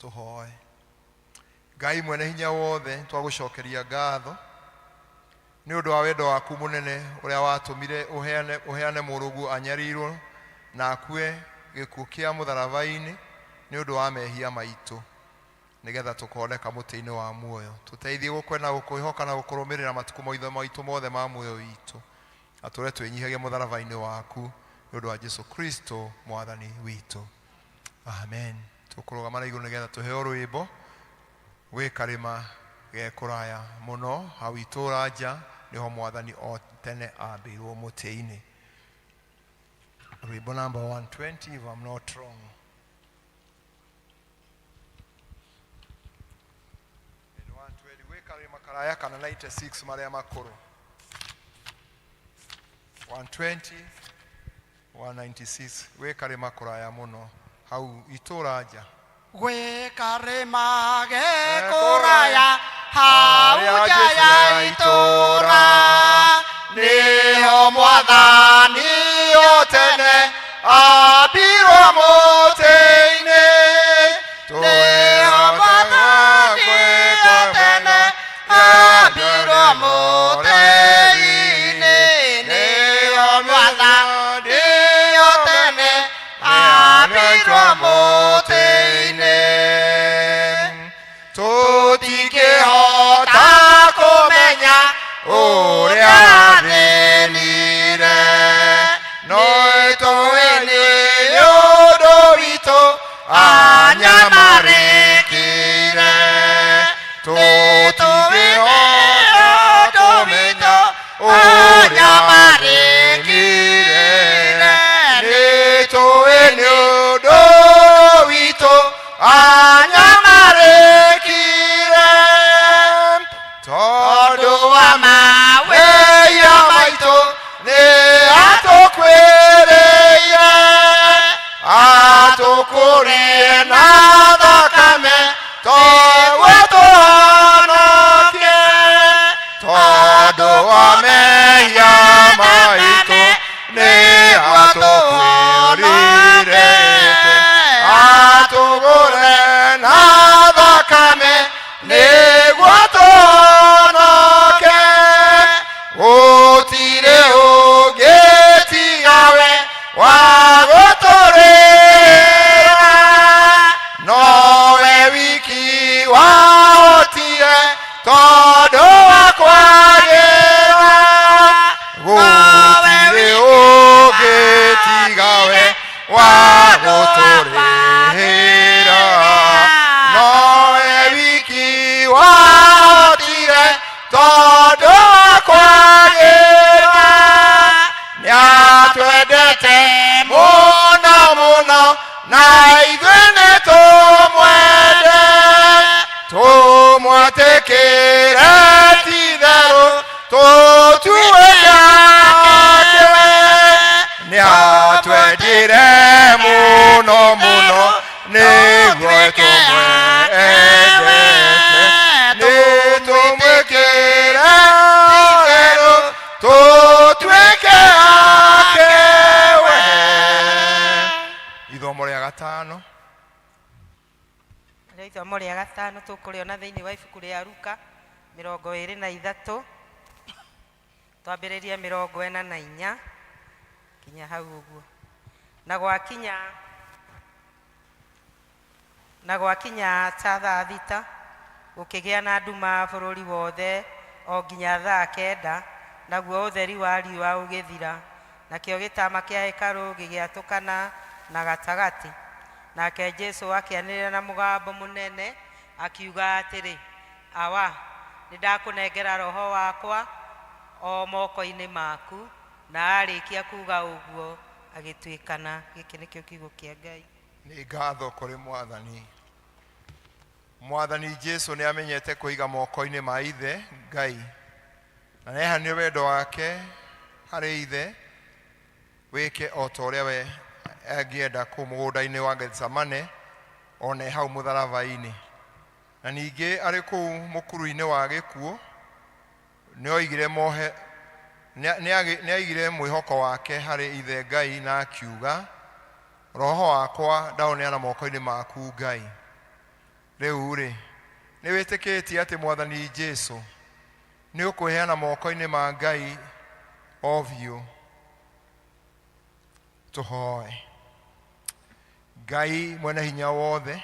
Tũhoe. Ngai mwene hinya wothe, twagũcokeria ngatho nĩ ũndũ wa wendo waku mũnene ũrĩa watũmire ũheane, ũheane mũrũguo anyarirwo na akue gĩkuũ kĩa mũtharaba-inĩ nĩ ũndũ wa mehia maitũ, nĩgetha tũkoneka mũtĩ-inĩ wa muoyo. Tũteithie gũkwenda, gũkwĩhoka na gũkũrũmĩrĩra matukũ maitho maitũ mothe ma muoyo witũ, na tũre twĩnyihagia mũtharaba-inĩ waku nĩ ũndũ wa Jesu Kristo mwathani witũ. Amen. Tũkũrũgama na igũrũ nĩgetha tũheo rwĩmbo gwĩ karĩma ge kũraya mũno hau itũũra nja nĩho mwathani o tene ambĩirwo mũtĩ-inĩ. Rwĩmbo number 120 if I'm not wrong. And 120 gwĩ karĩma karaya kana 96 marĩa makũrũ. 120 196 gwĩ karĩma kũraya mũno hau itũũra nja. Gwĩ karĩma ge kũraya hau nja ya itũũra, nĩho mwathani o tene ambirwo mũtĩ-inĩ. Nĩho mwathani o tene ambirwo mũtĩ-inĩ. Nĩho mwathani o tene ambirwo mũtĩ-inĩ. Tũtingĩhota kũmenya ũrĩa athĩnire, no tũĩ nĩ ũndũ witũ anyamarĩkire. Tũtingĩhota kũmenya ũrĩa athĩnire, nĩ tũĩ nĩ ũndũ witũ anyamarĩkire. Tondũ wa mawĩya maitũ nĩ atũkwĩrĩire, atũkũrie na thakame toguo tũhonokie. Tondũ wa mehia maitũ nĩ atũkwĩrĩire, atũgũre na thakame nĩguo tũhonoke. Gũtirĩ ũngĩ tiga we wa gũtũrĩra, nowe wiki wahotire tondũ wa kwagĩra. Gũtirĩ ũngĩ tiga we wa gũtũrĩra, nowe wiki wahotire tondũ wa kwagĩra. Nĩatwendete mũno mũno na ithuĩ nĩ tũmwende, tũmwatĩkĩre ti-itherũ tũtuĩke ake. Nĩatwendire mũno mũno nĩguo tũmwendete, nĩ tũmwĩkĩre ti-itherũ tũtuĩke ake we. Ithomo rĩa gatano. Rĩo ithomo rĩa gatano tũkũrĩona thĩinĩ wa ibuku rĩa Luka mĩrongo ĩrĩ na ithatũ Twambĩrĩrie 44 kinya hau ũguo. Na gwakinya na gwakinya ta thaa 6 gũkĩgĩa na nduma bũrũri wothe o nginya thaa 9, naguo ũtheri wa riũa ũgĩthira, nakĩo gĩtama kĩa hekarũ gĩgĩatũkana na gatagatĩ. Nake Jesũ akĩanĩrĩra na mũgambo mũnene akiuga atĩrĩ, Awa, nĩndakũnengera roho wakwa o moko-inĩ maku. Na aarĩkia kuuga ũguo, agĩtuĩkana. Gĩkĩ nĩkĩo kiugo kĩa Ngai. Nĩ ngatho kũrĩ Mwathani. Mwathani Jesu nĩ amenyete kwĩiga moko-inĩ ma Ithe Ngai, na nĩehanire wendo wake harĩ Ithe wĩke o ta ũrĩa we angĩenda kũu mũgũnda-inĩ wa Gethsemane ona e hau mũtharaba-inĩ. Na ningĩ arĩ kũu mũkuru-inĩ wa gĩkuũ nĩoigire mohe nĩaigire mwĩhoko wake harĩ Ithe Ngai na akiuga, roho wakwa ndaũneana moko-inĩ maku Ngai. Rĩu-rĩ, nĩwĩtĩkĩtie atĩ Mwathani Jesu nĩũkwĩheana moko-inĩ ma Ngai o biũ? Tũhoe. Ngai mwene hinya wothe,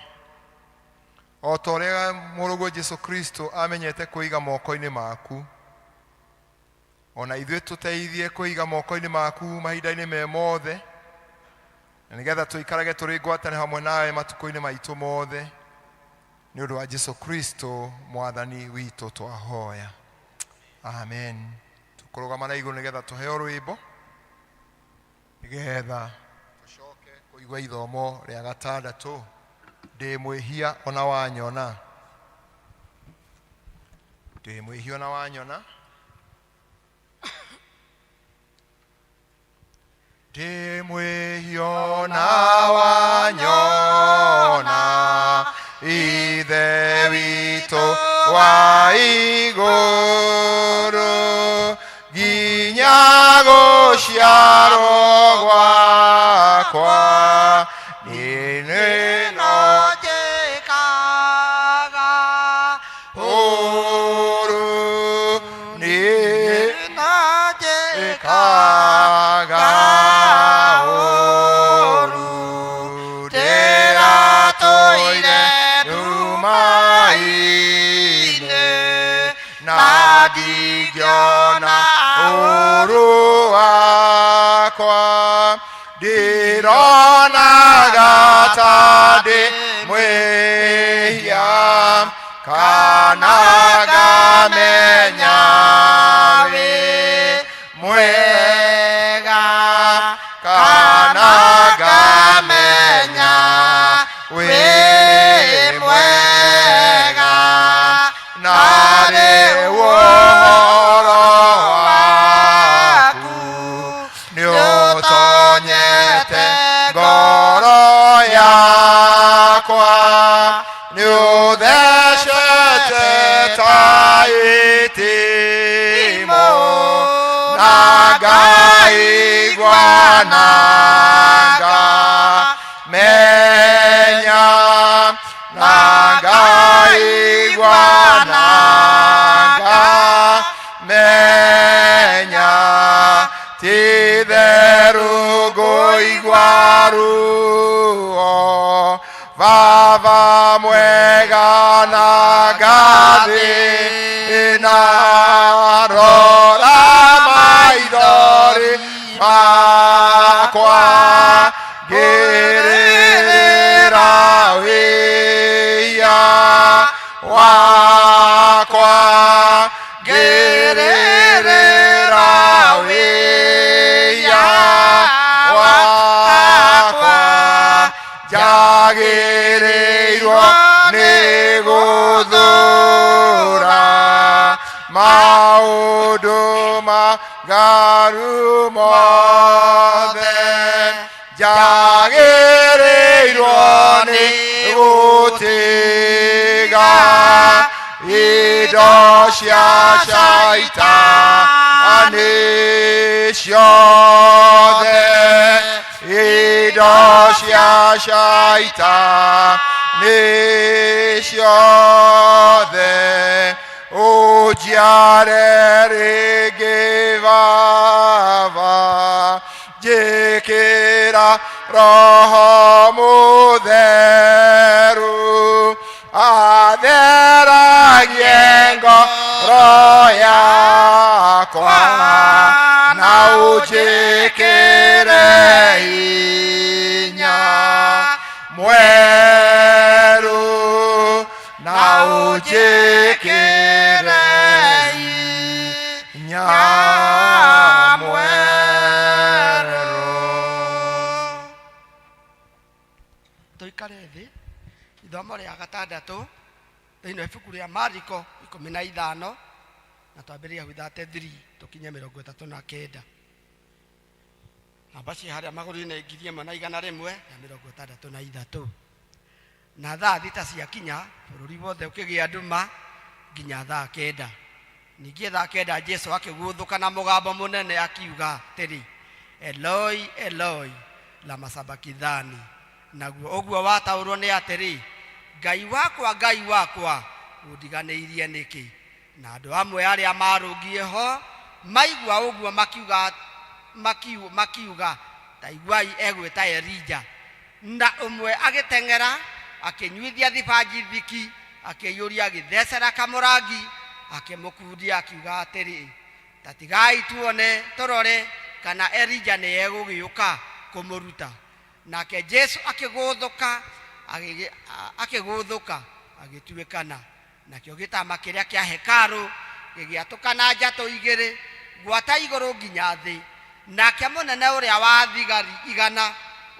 o ta ũrĩa mũrũguo Jesu Kristo amenyete kwĩiga moko-inĩ maku, ona ithuĩ tũteithie kwĩiga moko-inĩ maku mahinda-inĩ me mothe, na nĩgetha tũikarage tũrĩ ngwatanĩro hamwe nawe matukũ-inĩ maitũ mothe, nĩ ũndũ wa Jesu Kristo Mwathani witũ twahoya. Amen. Tũkũrũgama na igũrũ nĩgetha tũheo rwĩmbo, nĩgetha tũcoke kũigua ithomo rĩa gatandatũ, ndĩ mwĩhia ona wanyona. Ndĩ mwĩhia ona wanyona. Ndĩ mwĩhia ona wanyona, Ithe witũ wa igũrũ, nginya gũciarwo gwakwa niĩ no njĩkaga ũũru, niĩ no njĩkaga njĩkaga ũũru, ndĩratũire nduma-inĩ na ndingĩona ũũru wakwa, ndironaga ta ndĩ mwĩhia kana ngamenya wĩ mwega, kana ngamenya wĩ mwega, na rĩu ũhoro waku nĩũtonyete ngoro yakwa, nĩũthecete ta itimũ, na ngaigua na ngamenya, na ngaigua na ngamenya, ti-itherũ ngũigua ruo, Baba mwega na ngathĩna, rora maithori makwa, ngĩrĩrĩra wĩhia wakwa, ngĩrĩrĩra wĩhia wakwa, njagĩrĩirwo nĩ gũthũra maũndũ magaru mothe, njagĩrĩirwo nĩ gũtiga indo cia caitani ciothe, indo cia caitani ciothe. Ũnjiare rĩngĩ Baba, njĩkĩra Roho Mũtheru, atheragie ngoro yakwa, na ũnjĩkĩre hinya mwerũ, na ũnjĩkĩre hinya mwerũ. Tũikare thĩ. Ithomo rĩa gatandatũ thĩinĩ wa ibuku rĩa Mariko 15, na twambĩrĩria gwĩ 33 tũkinye 39. Namba ciĩ harĩa magũrũ-inĩ 1163. Na thaa 6 ciakinya, bũrũri wothe ũkĩgĩa nduma nginya thaa 9. Ningĩ thaa 9 Jesu akĩgũthũka na mũgambo mũnene akiuga atĩrĩ, Eloi, Eloi, lama sabakithani. Naguo ũguo wataũrwo nĩ atĩrĩ, Ngai wakwa, Ngai wakwa, ũndiganĩirie nĩkĩ? Na andũ amwe arĩa maarũngiĩ ho maigua ũguo makiuga, makiuga, ta iguai egwĩta Elija. Na ũmwe agĩteng'era, akĩnyuithia thibanji thiki, akĩiyũria agĩthecera kamũrangi, akĩmũkundia, akiuga atĩrĩ, ta tigai tuone, tũrore kana Elija nĩ egũgĩũka kũmũruta. Nake Jesu akĩgũthũka, akĩgũthũka, agĩtuĩkana. Nakĩo gĩtama kĩrĩa kĩa hekarũ gĩgĩatũkana njatũ igĩrĩ, gwata igũrũ nginya thĩ. Nake mũnene ũrĩa wa thigari 100,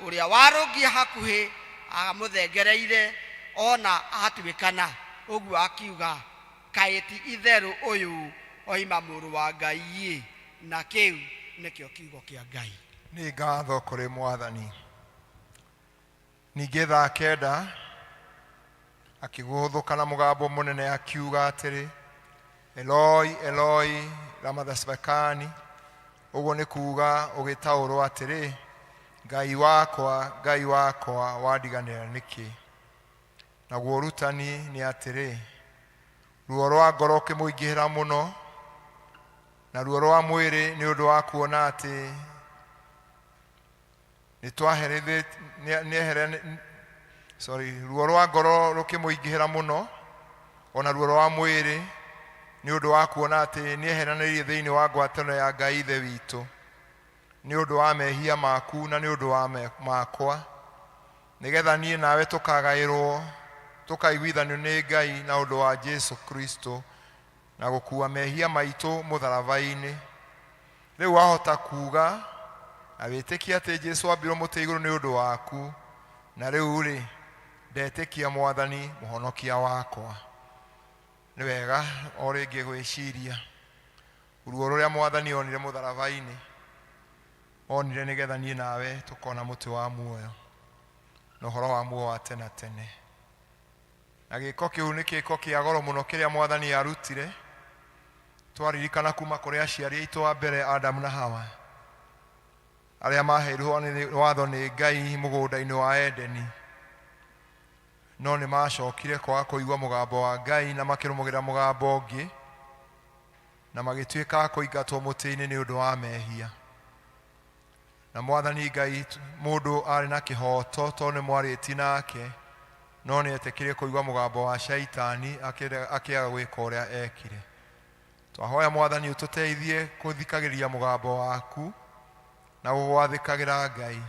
ũrĩa warũngiĩ hakuhĩ amũthengereire, ona atuĩkana ũguo, akiuga, kaĩ ti itherũ ũyũ oima mũrũ wa Ngai-ĩ? Na kĩu nĩkĩo kiugo kĩa Ngai. Nĩ ngatho kũrĩ Mwathani. Ningĩ thaa 9 akĩgũthũka na mũgambo mũnene akiuga atĩrĩ, Eloi, Eloi, lama sabakthani. Ũguo nĩ kuuga ũgĩtaũrwo atĩrĩ, Ngai wakwa, Ngai wakwa, wandiganĩra nĩkĩ? Naguo ũrutani nĩ atĩrĩ, ruo rwa ngoro ũkĩmũingĩhĩra mũno, na ruo rwa mwĩrĩ nĩ ũndũ wa kuona atĩ sorry, ruo rwa ngoro rũkĩmũingĩhĩra mũno, ona ruo rwa mwĩrĩ nĩ ũndũ wa kuona atĩ nĩeheranĩirie thĩinĩ wa ngwatanĩro ya Ngai Ithe witũ, nĩ ũndũ wa mehia maku na nĩ ũndũ wa makwa, nĩgetha niĩ nawe tũkagaĩrwo, tũkaiguithanio nĩ Ngai na ũndũ wa Jesu Kristo, na gũkua mehia maitũ mũtharaba-inĩ. Rĩu wahota kuga na wĩtĩkie atĩ Jesu ambirwo mũtĩ igũrũ nĩ ũndũ waku, na rĩu rĩ, ndetĩkia Mwathani mũhonokia wakwa. Nĩ wega o rĩngĩ gwĩciria ruo rũrĩa Mwathani onire mũtharaba-inĩ, onire nĩgetha niĩ nawe tũkona mũtĩ wa muoyo na ũhoro wa muoyo wa tene tene. Na gĩko kĩu nĩ gĩko kĩa goro mũno kĩrĩa Mwathani arutire, twaririkana kuma kũrĩ aciari aitũ a mbere Adamu na Hawa, arĩa maheirwo watho nĩ Ngai mũgũnda-inĩ wa Edeni, no nĩ macokire kwaga kũigua mũgambo wa Ngai na makĩrũmĩrĩra mũgambo ũngĩ, na magĩtuĩka a kũingatwo mũtĩ-inĩ nĩ ũndũ wa mehia. Na Mwathani Ngai mũndũ arĩ na kĩhooto tondũ nĩ mwarĩtie nake, no nĩ etĩkĩrie kũigua mũgambo wa Shaitani akĩaga gwĩka ũrĩa ekire. Twahoya Mwathani ũtũteithie kũthikagĩrĩria mũgambo waku na gũgwathĩkagĩra Ngai.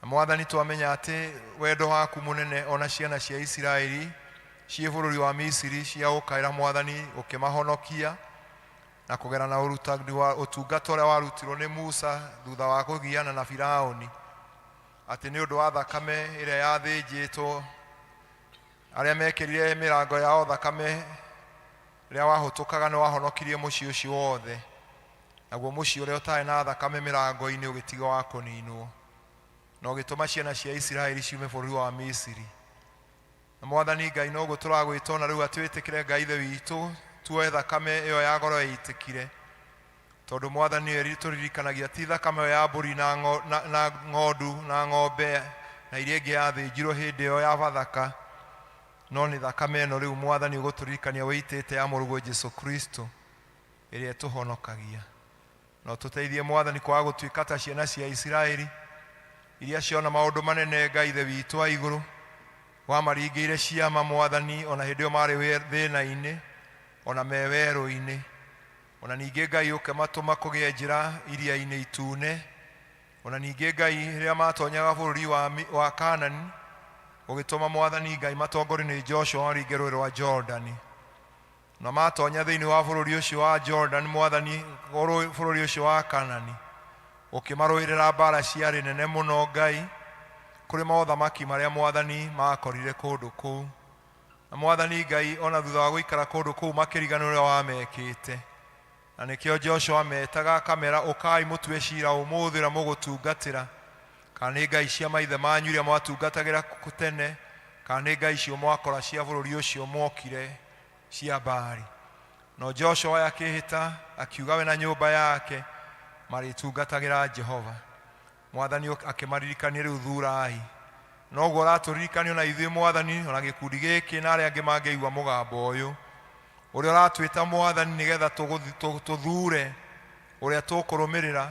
Na Mwathani twamenya atĩ wendo waku mũnene ona ciana cia Isiraeli ciĩ bũrũri wa Misiri cia gũkaĩra Mwathani ũkĩmahonokia, na kũgera na ũrutani wa ũtungata ũrĩa warutirwo nĩ Musa thutha wa kũgiana na Firaũni, atĩ nĩ ũndũ wa thakame ĩrĩa yathĩnjĩtwo, arĩa mekĩrire mĩrango yao thakame rĩrĩa wahũtũkaga nĩ wahonokirie mũciĩ ũcio wothe, naguo mũciĩ ũrĩa ũtarĩ na thakame mĩrango-inĩ ũgĩtiga wa kũninwo, na ũgĩtũma ciana cia Isiraeli ciume bũrũri wa Misiri. Na Mwathani Ngai noguo tũragwĩta ona rĩu atĩ wĩtĩkĩre Ngai Ithe witũ tuoe thakame ĩyo ya goro yaitĩkire, tondũ Mwathani ĩyo tũririkanagia ti thakame ĩyo ya mbũri na ng'ondu na ng'ombe na iria ingĩ yathĩnjirwo hĩndĩ ĩyo ya Bathaka. No nĩ thakame ĩno rĩu Mwathani ũgũtũririkania wĩitĩte ya mũrũguo Jesu Kristo ĩrĩa ĩtũhonokagia. Na ũtũteithie Mwathani kwaga gũtuĩka ta ciana cia Isiraeli iria ciona maũndũ manene Ngai Ithe witũ wa igũrũ wamaringĩire ciama Mwathani ona hĩndĩ ĩyo marĩ thĩna-inĩ ona me werũ-inĩ. Ona ningĩ Ngai ũkĩmatũma kũgĩe njĩra iria-inĩ itune. Ona ningĩ Ngai rĩrĩa matonyaga bũrũri wa Kanani ũgĩtũma Mwathani Ngai matongorio nĩ Joshua maringe rũĩ rwa Jordani. Na matonya thĩinĩ wa bũrũri ũcio wa Jordan Mwathani bũrũri ũcio wa Kanani ũkĩmarũĩrĩra mbara ciarĩ nene mũno Ngai kũrĩ mothamaki marĩa Mwathani makorire kũndũ kũu. Na Mwathani Ngai ona thutha wa gũikara kũndũ kũu makĩriganĩrwo ũrĩa wamekĩte. Na nĩkĩo Joshua metaga akamera ũkai mũtue cira ũmũthĩ ũrĩa mũgũtungatĩra, kana nĩ ngai cia maithe manyu iria mwatungatagĩra tene, kana nĩ ngai icio mwakora cia bũrũri ũcio mwokire cia Baali. No Joshua akĩhĩta akiuga we na nyũmba yake marĩtungatagĩra Jehova. Mwathani akĩmaririkania rĩu thurai. Noguo ũratũririkania ona ithuĩ Mwathani ona gĩkundi gĩkĩ na arĩa angĩ mangĩigua mũgambo ũyũ ũrĩa ũratwĩta Mwathani nĩgetha tũthure ũrĩa tũkũrũmĩrĩra,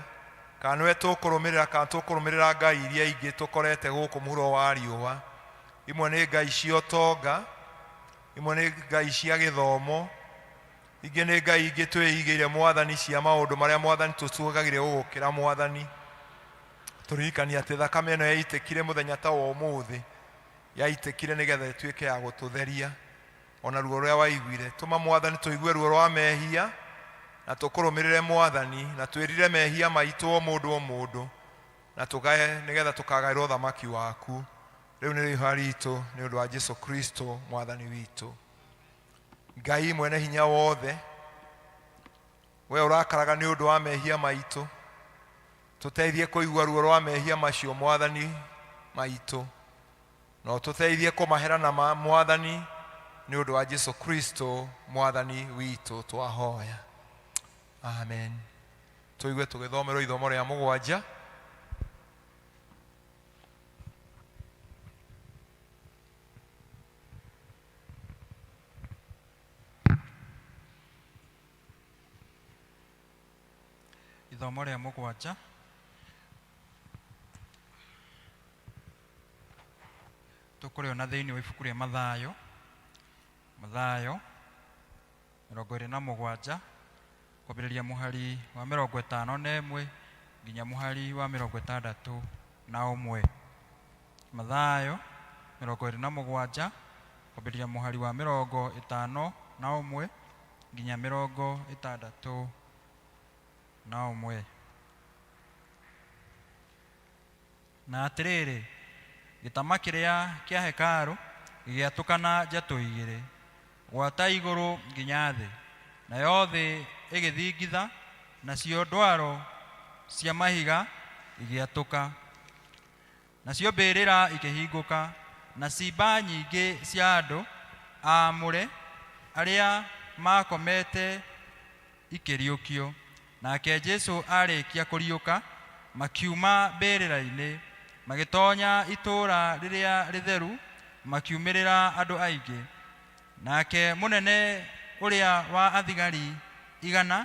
kana nĩwe tũkũrũmĩrĩra kana tũkũrũmĩrĩra ngai iria ingĩ tũkorete gũkũ mũhuro wa riũa. Imwe nĩ ngai cia ũtonga, imwe nĩ ngai cia gĩthomo, ingĩ nĩ ngai ingĩ twĩigĩire Mwathani cia maũndũ marĩa Mwathani tũcũgagĩre gũgũkĩra Mwathani. Tũririkanie atĩ thakame ĩno yaitĩkire mũthenya ta wa ũmũthĩ, yaitĩkire nĩgetha ĩtuĩke ya gũtũtheria ona ruo rũrĩa waiguire. Tũma Mwathani tũigue ruo rwa mehia na tũkũrũmĩrĩre Mwathani na twĩrire mehia maitũ o mũndũ o mũndũ na tũgae nĩgetha tũkagaĩrwo ũthamaki waku. Rĩu nĩ rĩihoya ritũ nĩ ũndũ wa Jesu Kristo Mwathani witũ. Ngai mwene hinya wothe, we ũrakaraga nĩ ũndũ wa mehia maitũ, tũteithie kũigua ruo rwa mehia macio Mwathani maitũ, na ũtũteithie kũmahera na Mwathani nĩ ũndũ wa Jesu Kristo Mwathani witũ twahoya. Amen. Tũigue tũgĩthomerwo ithomo rĩa mũgwanja. Ithomo rĩa mũgwanja tũkũrĩona thĩinĩ wa ibuku rĩa Mathayo, Mathayo 27 kwambĩrĩria mũhari wa 51 nginya mũhari wa 61. Mathayo 27 kwambĩrĩria mũhari wa 51 nginya 61. Na atĩrĩrĩ, gĩtama kĩrĩa kĩa hekarũ gĩgĩatũkana njatũ igĩrĩ, gwata igũrũ nginya thĩ, nayo thĩ ĩgĩthingitha, nacio ndwaro cia mahiga igĩatũka, nacio mbĩrĩra ikĩhingũka, na ciimba nyingĩ cia andũ aamũre arĩa makomete ikĩriũkio. Nake Jesu arĩkia kũriũka, makiuma mbĩrĩra-inĩ, magĩtonya itũũra rĩrĩa rĩtheru, makiumĩrĩra andũ aingĩ. Nake mũnene ũrĩa wa athigari 100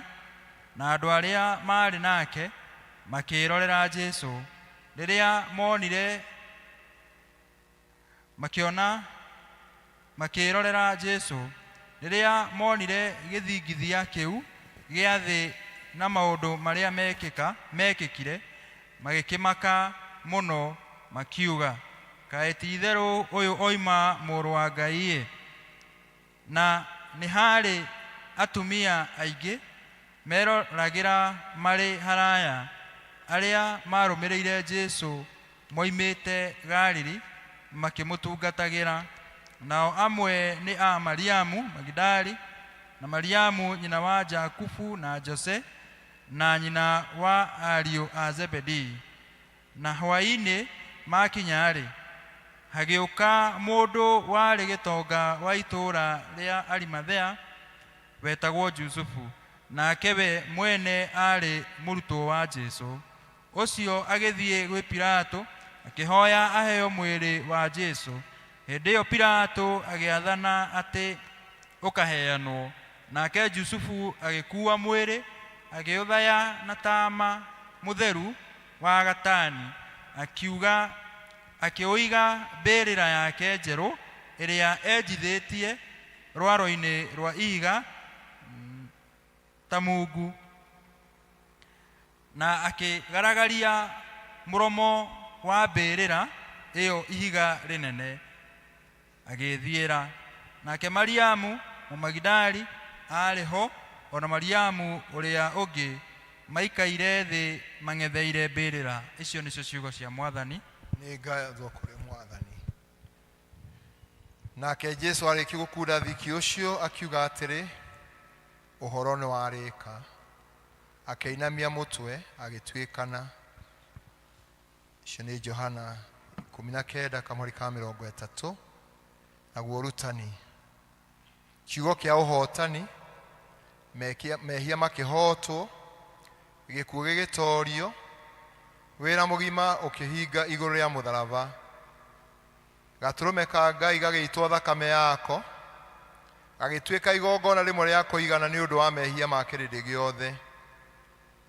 na andũ arĩa maarĩ nake makĩĩrorera Jesu. Rĩrĩa monire makĩona makĩĩrorera Jesu, rĩrĩa monire gĩthingithia kĩu gĩa thĩ na maũndũ marĩa mekĩkire, magĩkĩmaka mũno, makiuga, kaĩ ti-itherũ ũyũ oima mũrũ wa Ngai-ĩ? Na nĩ harĩ atumia aingĩ meroragĩra marĩ haraya, arĩa marũmĩrĩire Jesu moimĩte Galili makĩmũtungatagĩra. Nao amwe nĩ a Mariamu Magidali, na Mariamu nyina wa Jakubu na Jose, na nyina wa ariũ a Zebedii. Na hwaĩ-inĩ makinya-rĩ, hagĩũka mũndũ warĩ gĩtonga wa itũũra rĩa Arimathea wetagwo Jusufu, nake we mwene aarĩ mũrutwo wa Jesu. Ũcio agĩthiĩ gwĩ Pilato akĩhoya aheo mwĩrĩ wa Jesu. Hĩndĩ ĩyo Pilato agĩathana atĩ ũkaheanwo. Nake Jusufu agĩkuua mwĩrĩ, agĩũthaya na tama mũtheru wa gatani, akiuga akĩũiga mbĩrĩra yake njerũ ĩrĩa enjithĩtie rwaro-inĩ rwa ihiga ta mungu, na akĩgaragaria mũromo wa mbĩrĩra ĩyo ihiga rĩnene, agĩĩthiĩra. Nake Mariamu Mũmagidali aarĩ ho, o na Mariamu ũrĩa ũngĩ, maikaire thĩ mang'etheire mbĩrĩra. Icio nĩcio ciugo cia Mwathani. Nĩ ngatho kũrĩ Mwathani. Nake Jesu arĩkia gũkunda thiki ũcio akiuga atĩrĩ, ũhoro nĩ warĩka. Akĩinamia mũtwe agĩtuĩkana. Icio nĩ Johana 19 kamũhari ka 30. Naguo ũrutani, kiugo kĩa ũhotani, mehia makĩhotwo, gĩkuũ gĩgĩtorio, wĩra mũgima ũkĩhinga igũrũ rĩa mũtharaba, gatũrũme ka Ngai gagĩitwo thakame yako, gagĩtuĩka igongona rĩmwe rĩa kũigana nĩ ũndũ wa mehia ma kĩrĩndĩ gĩothe.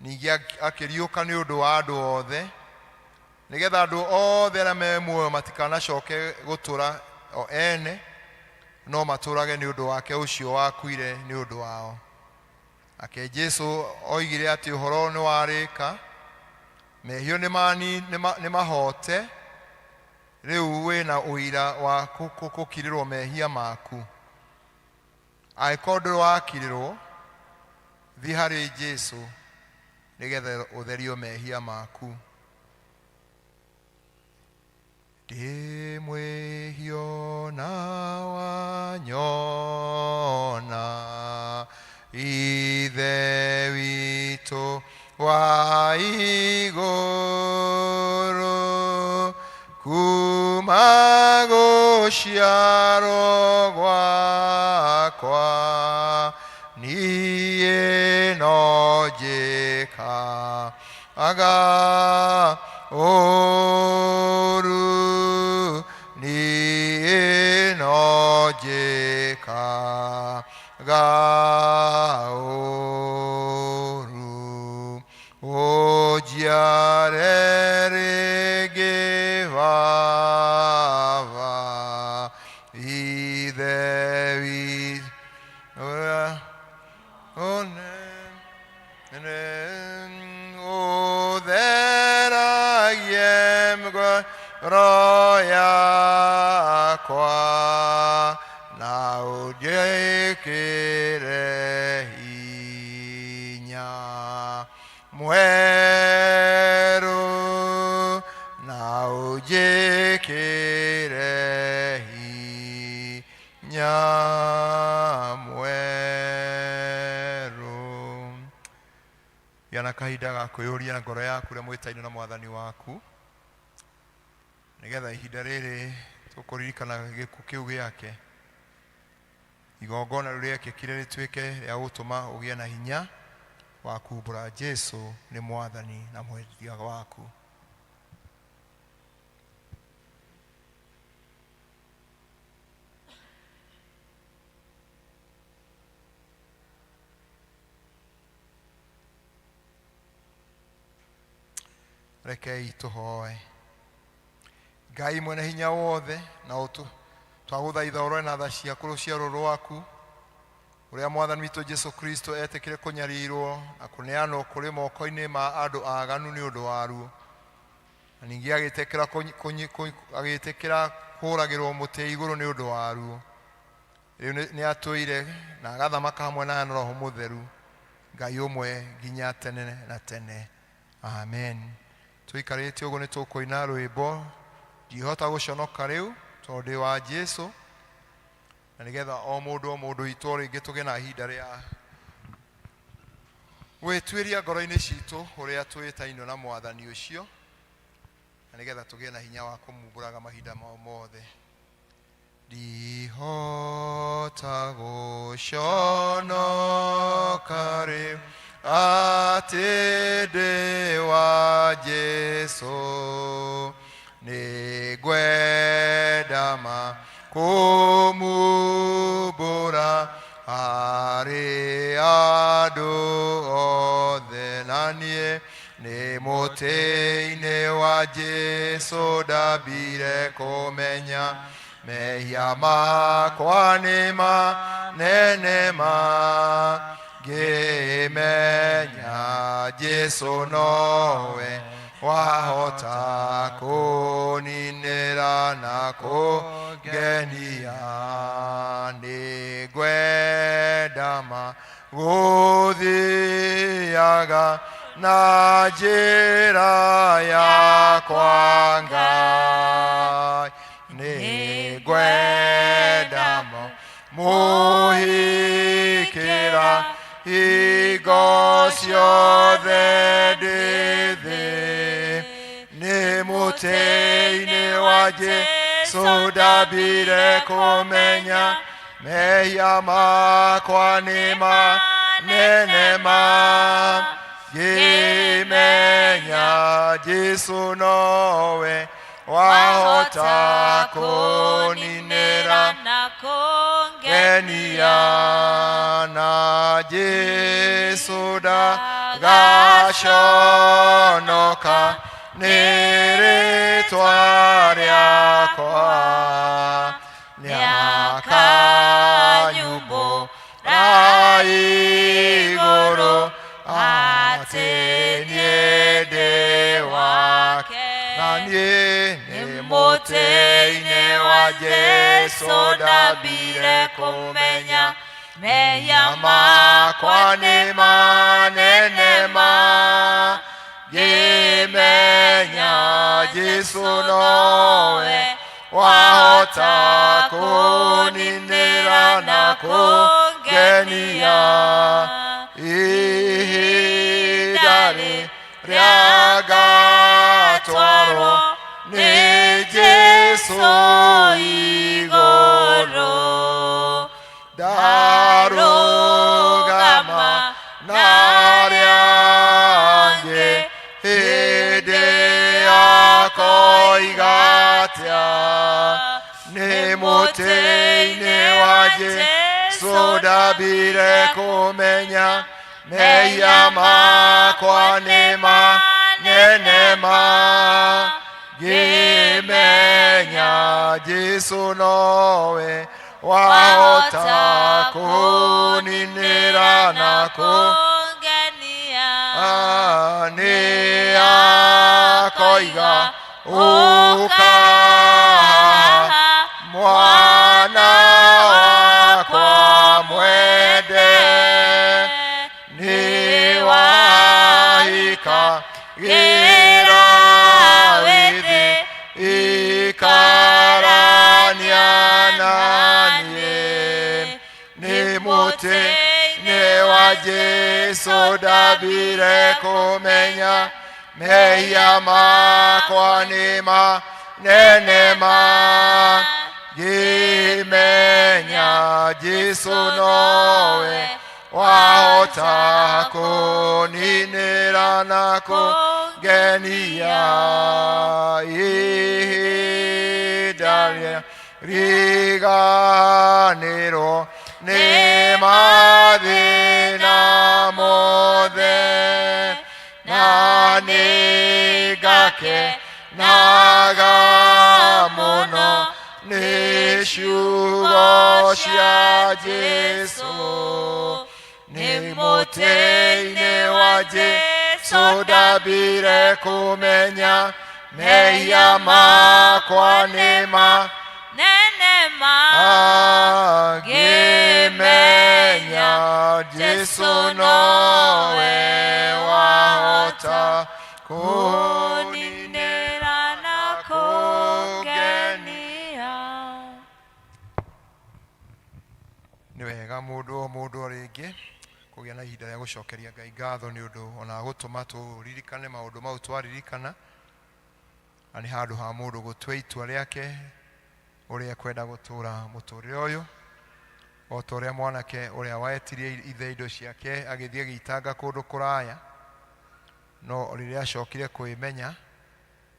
Ningĩ akĩriũka nĩ ũndũ wa andũ othe, nĩgetha andũ othe arĩa me muoyo matikanacoke gũtũra o ene, no matũrage nĩ ũndũ wake ũcio wakuire nĩ ũndũ wao. Nake Jesu oigire atĩ ũhoro nĩ warĩka, mehio nĩ mahote, rĩu wĩna ũira wa gũkirĩrwo mehia maku. Angĩkorwo ndũrĩ wakirĩrwo, thiĩ harĩ Jesu nĩgetha ũtherio mehia maku. Ndĩ mwĩhio na wanyona, Ithe witũ wa igũrũ, kuma gũciarwo gwakwa, niĩ no njĩkaga ũũru, niĩ no njĩkaga ũũru. Ũnjiare rĩngĩ Baba, Ithe witũ ũrĩa ũtheragie ngoro yakwa, na ũnjĩkĩre hinya mwerũ, na ũnjĩkĩre hinya mwerũ. Gĩa na kahinda ga kwĩyũria ngoro yaku ũrĩa mwĩtaine na Mwathani waku, nĩgetha ihinda rĩrĩ tũkũririkana gĩkuũ kĩu gĩake, igongona rĩu rĩekĩkire rĩtuĩke rĩa gũtũma ũgĩe na hinya wa kumbũra Jesu nĩ Mwathani na mwendia waku. Rekei tũhoe. Ngai mwene hinya wothe, na twagũthaitha ũrore na tha ciaku rũciaro rwaku, ũrĩa Mwathani witũ Jesu Kristo etĩkĩre kũnyarirwo na kũneanwo kũrĩ moko-inĩ ma andũ aganu nĩ ũndũ waruo, na ningĩ agĩtĩkĩra kũũragĩrwo mũtĩ igũrũ nĩ ũndũ waruo. Rĩu nĩ atũire na agathamaka hamwe na Roho Mũtheru, Ngai ũmwe nginya tene na tene. Amen. Tũikarĩte ũguo nĩ tũkũina rwĩmbo ndihota gũconoka rĩu tondũ ndĩ wa Jesu, na nĩgetha o mũndũ o mũndũ witũ o rĩngĩ tũgĩe na ihinda rĩa gwĩtuĩria ngoro-inĩ citũ ũrĩa twĩtainwo na Mwathani ũcio, na nĩgetha tũgĩe na hinya wa kũmumbũraga mahinda mao mothe. Ndihota gũconoka rĩu atĩ ndĩ wa Jesu, nĩngwenda Kũmumbũra harĩ andũ othe na niĩ nĩ mũtĩ-inĩ wa Jesũ ndambire kũmenya mehia makwa nĩ manene ma ngĩmenya Jesũ nowe wahota kũninĩra na kũngenia nĩngwenda ma gũthiaga na njĩra yakwa Ngai nĩngwenda mo mũhikĩra hingo ciothe ndĩ thĩ nĩ mũtĩ-inĩ wa Jesũ ndambire kũmenya mehia makwa nĩ manene ma ngĩmenya Jesũ nowe wahota kũninĩra na kũngenia genia na Jesũ ndagaconoka nĩ rĩtwa rĩakwa nĩakanyumbũra igũrũ atĩ niĩ ndĩ wake na niĩ nĩ mũtĩ-inĩ wa Jesũ ndambire kũmenya mehia makwa nĩ manene ma ngĩmenya Jesũ nowe wahota kũninĩra na kũngenia ihinda rĩrĩa ngatwarwo nĩ Jesũ igũrũ ndarũgama na arĩa angĩ hĩndĩ akoiga atĩa nĩ mũtĩ-inĩ wa Jesũ ndambire kũmenya mehia makwa nĩ manene ma ngĩmenya Jesũ nowe wahota kũninĩra na kũngenia nĩ akoiga ũka mwana wakwa mwende nĩ wahika gĩra wĩthĩ ikarania na niĩ nĩ mũtĩ-inĩ wa Jesũ ndambire kũmenya mehia makwa nĩ manene ma ngĩmenya Jesũ nowe wahota kũninĩra na kũngenia ihinda rĩa riganĩrwo nĩ mathĩna mothe na nĩngakenaga mũno nĩ ciugo cia Jesũ nĩ mũtĩ-inĩ wa Jesũ ndambire kũmenya mehia makwa nĩ ma nene ma ngĩmenya Jesũ nowe wahota kũninĩra na kũngenia nĩ wega mũndũ o mũndũ o rĩngĩ kũgĩa na ihinda rĩa gũcokeria Ngai ngatho nĩ ũndũ ona gũtũma tũririkane maũndũ mau twaririkana na nĩ handũ ha mũndũ gũtua itua rĩake ũrĩa ekwenda gũtũra mũtũrĩre ũyũ o ta ũrĩa mwanake ũrĩa wetirie ithe indo ciake agĩthiĩ agĩitanga kũndũ kũraya no rĩrĩa acokire kwĩmenya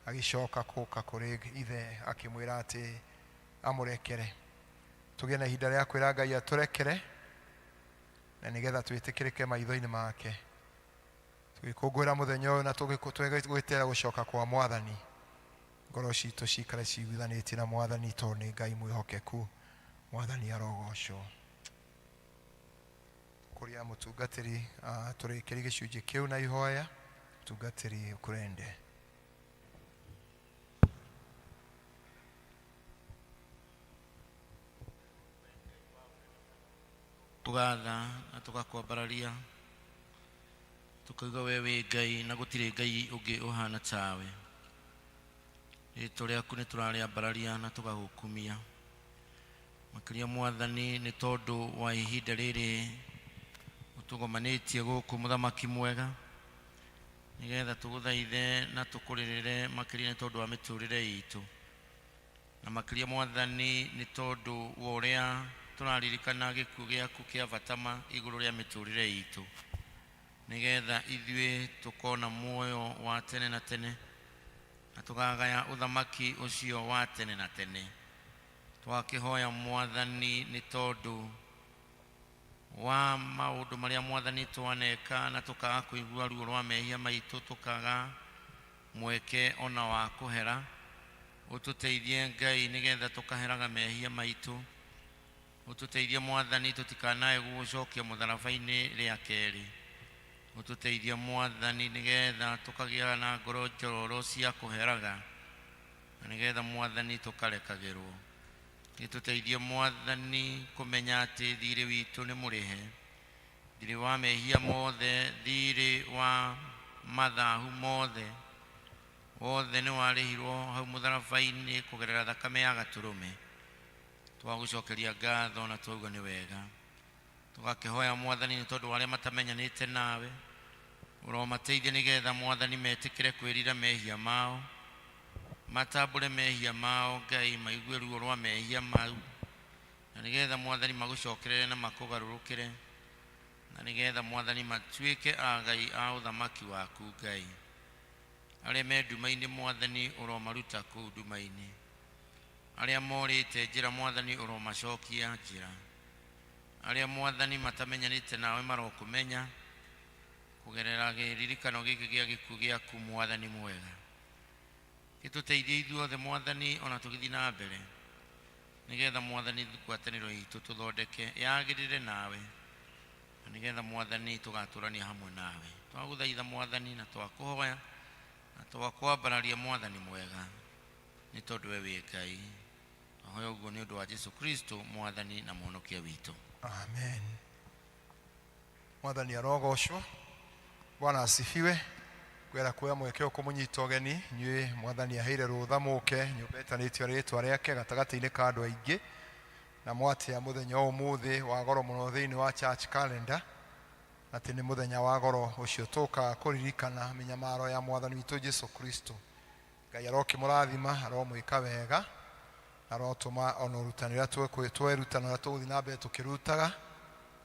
agĩcoka kũka kũrĩ ithe akĩmwĩra atĩ Amũrekere. Tũgĩe na ihinda rĩa kwĩra Ngai atũrekere, na nĩgetha twĩtĩkĩrĩke maitho-inĩ make. Tũgĩkũngũĩra mũthenya ũyũ na tũgĩtĩra gũcoka kwa Mwathani, ngoro citũ cikare ciguithanĩtie na Mwathani, tondũ nĩ Ngai mwĩhokeku. Mwathani arogocwo. Kũrĩa mũtungatĩri tũrĩkĩrie gĩcunjĩ kĩu na ihoya. Mũtungatĩri Kurende. Tũgatha na tũgakwambararia, tũkauga we wĩ Ngai na gũtirĩ Ngai ũngĩ ũhana tawe. Rĩtwa rĩaku nĩ tũrarĩambararia na tũgagũkumia makĩria Mwathani, nĩ tondũ wa ihinda rĩrĩ ũtũgomanĩtie gũkũ, mũthamaki mwega, nĩgetha tũgũthaithe na tũkũrĩrĩre makĩria nĩ tondũ wa mĩtũrĩre itũ, na makĩria Mwathani nĩ tondũ wa ũrĩa tũraririkana gĩkuũ gĩaku kĩa bata ma igũrũ rĩa mĩtũrĩre itũ, nĩgetha ithuĩ tũkona muoyo wa tene na tene na tũkagaya ũthamaki ũcio wa tene na tene. Twakĩhoya Mwathani nĩ tondũ wa maũndũ marĩa Mwathani twaneka na tũkaga kũigua ruo rwa mehia maitũ, tũkaga mweke ona wa kũhera. Ũtũteithie Ngai nĩgetha tũkaheraga mehia maitũ. Ũtũteithie Mwathani tũtikanae gũgũcokia mũtharaba-inĩ rĩa kerĩ. Ũtũteithie Mwathani nĩgetha tũkagĩa na ngoro njororo cia kũheraga, na nĩgetha Mwathani tũkarekagĩrwo. Gĩtũteithie Mwathani kũmenya atĩ thirĩ witũ nĩ mũrĩhe, thirĩ wa mehia mothe, thirĩ wa mathahu mothe, wothe nĩ warĩhirwo hau mũtharaba-inĩ kũgerera thakame ya gatũrũme. Twagũcokeria ngatho na twauga nĩ wega. Tũgakĩhoya Mwathani nĩ tondũ wa arĩa matamenyanĩte nawe, ũromateithie nĩgetha Mwathani metĩkĩre kwĩrira mehia mao, matambũre mehia mao Ngai, maigue ruo rwa mehia mau, na nĩgetha Mwathani magũcokerere na makũgarũrũkĩre, na nĩgetha Mwathani matuĩke agai a ũthamaki waku Ngai. Arĩa me nduma-inĩ Mwathani ũromaruta kũu nduma-inĩ, arĩa morĩte njĩra Mwathani ũromacokia njĩra, arĩa Mwathani matamenyanĩte nawe marokũmenya kũgerera kĩririkano gĩkĩ gĩa gĩkuũ gĩaku Mwathani mwega. Gĩtũteithie ithuothe Mwathani ona tũgĩthiĩ na mbere, nĩgetha Mwathani ngwatanĩro itũ tũthondeke yagĩrĩre nawe, na nĩgetha Mwathani tũgatũrania hamwe nawe. Twagũthaitha Mwathani na twakũhoya na twakwambararia Mwathani mwega, nĩ tondũ we wĩ Ngai. Twahoya ũguo nĩ ũndũ wa Jesu Kristo Mwathani na Mũhonokia witũ. Amen. Mwathani arogocwo. Bwana asifiwe. Ngwenda kuoya mweke ũyũ kũmũnyita ũgeni inyuĩ Mwathani aheire rũtha mũke nyũmba ĩtanĩtio rĩtwa rĩake gatagatĩ-inĩ ka andũ aingĩ, na mwatĩa mũthenya wa ũmũthĩ wa goro mũno thĩinĩ wa church calendar, atĩ nĩ mũthenya wa goro ũcio tũkaga kũririkana mĩnyamaro ya Mwathani witũ Jesu Kristo. Ngai arokĩmũrathima, aromwĩka wega, na arotũma ona ũrutani ũrĩa tweruta na ũrĩa tũgũthiĩ na mbere tũkĩrutaga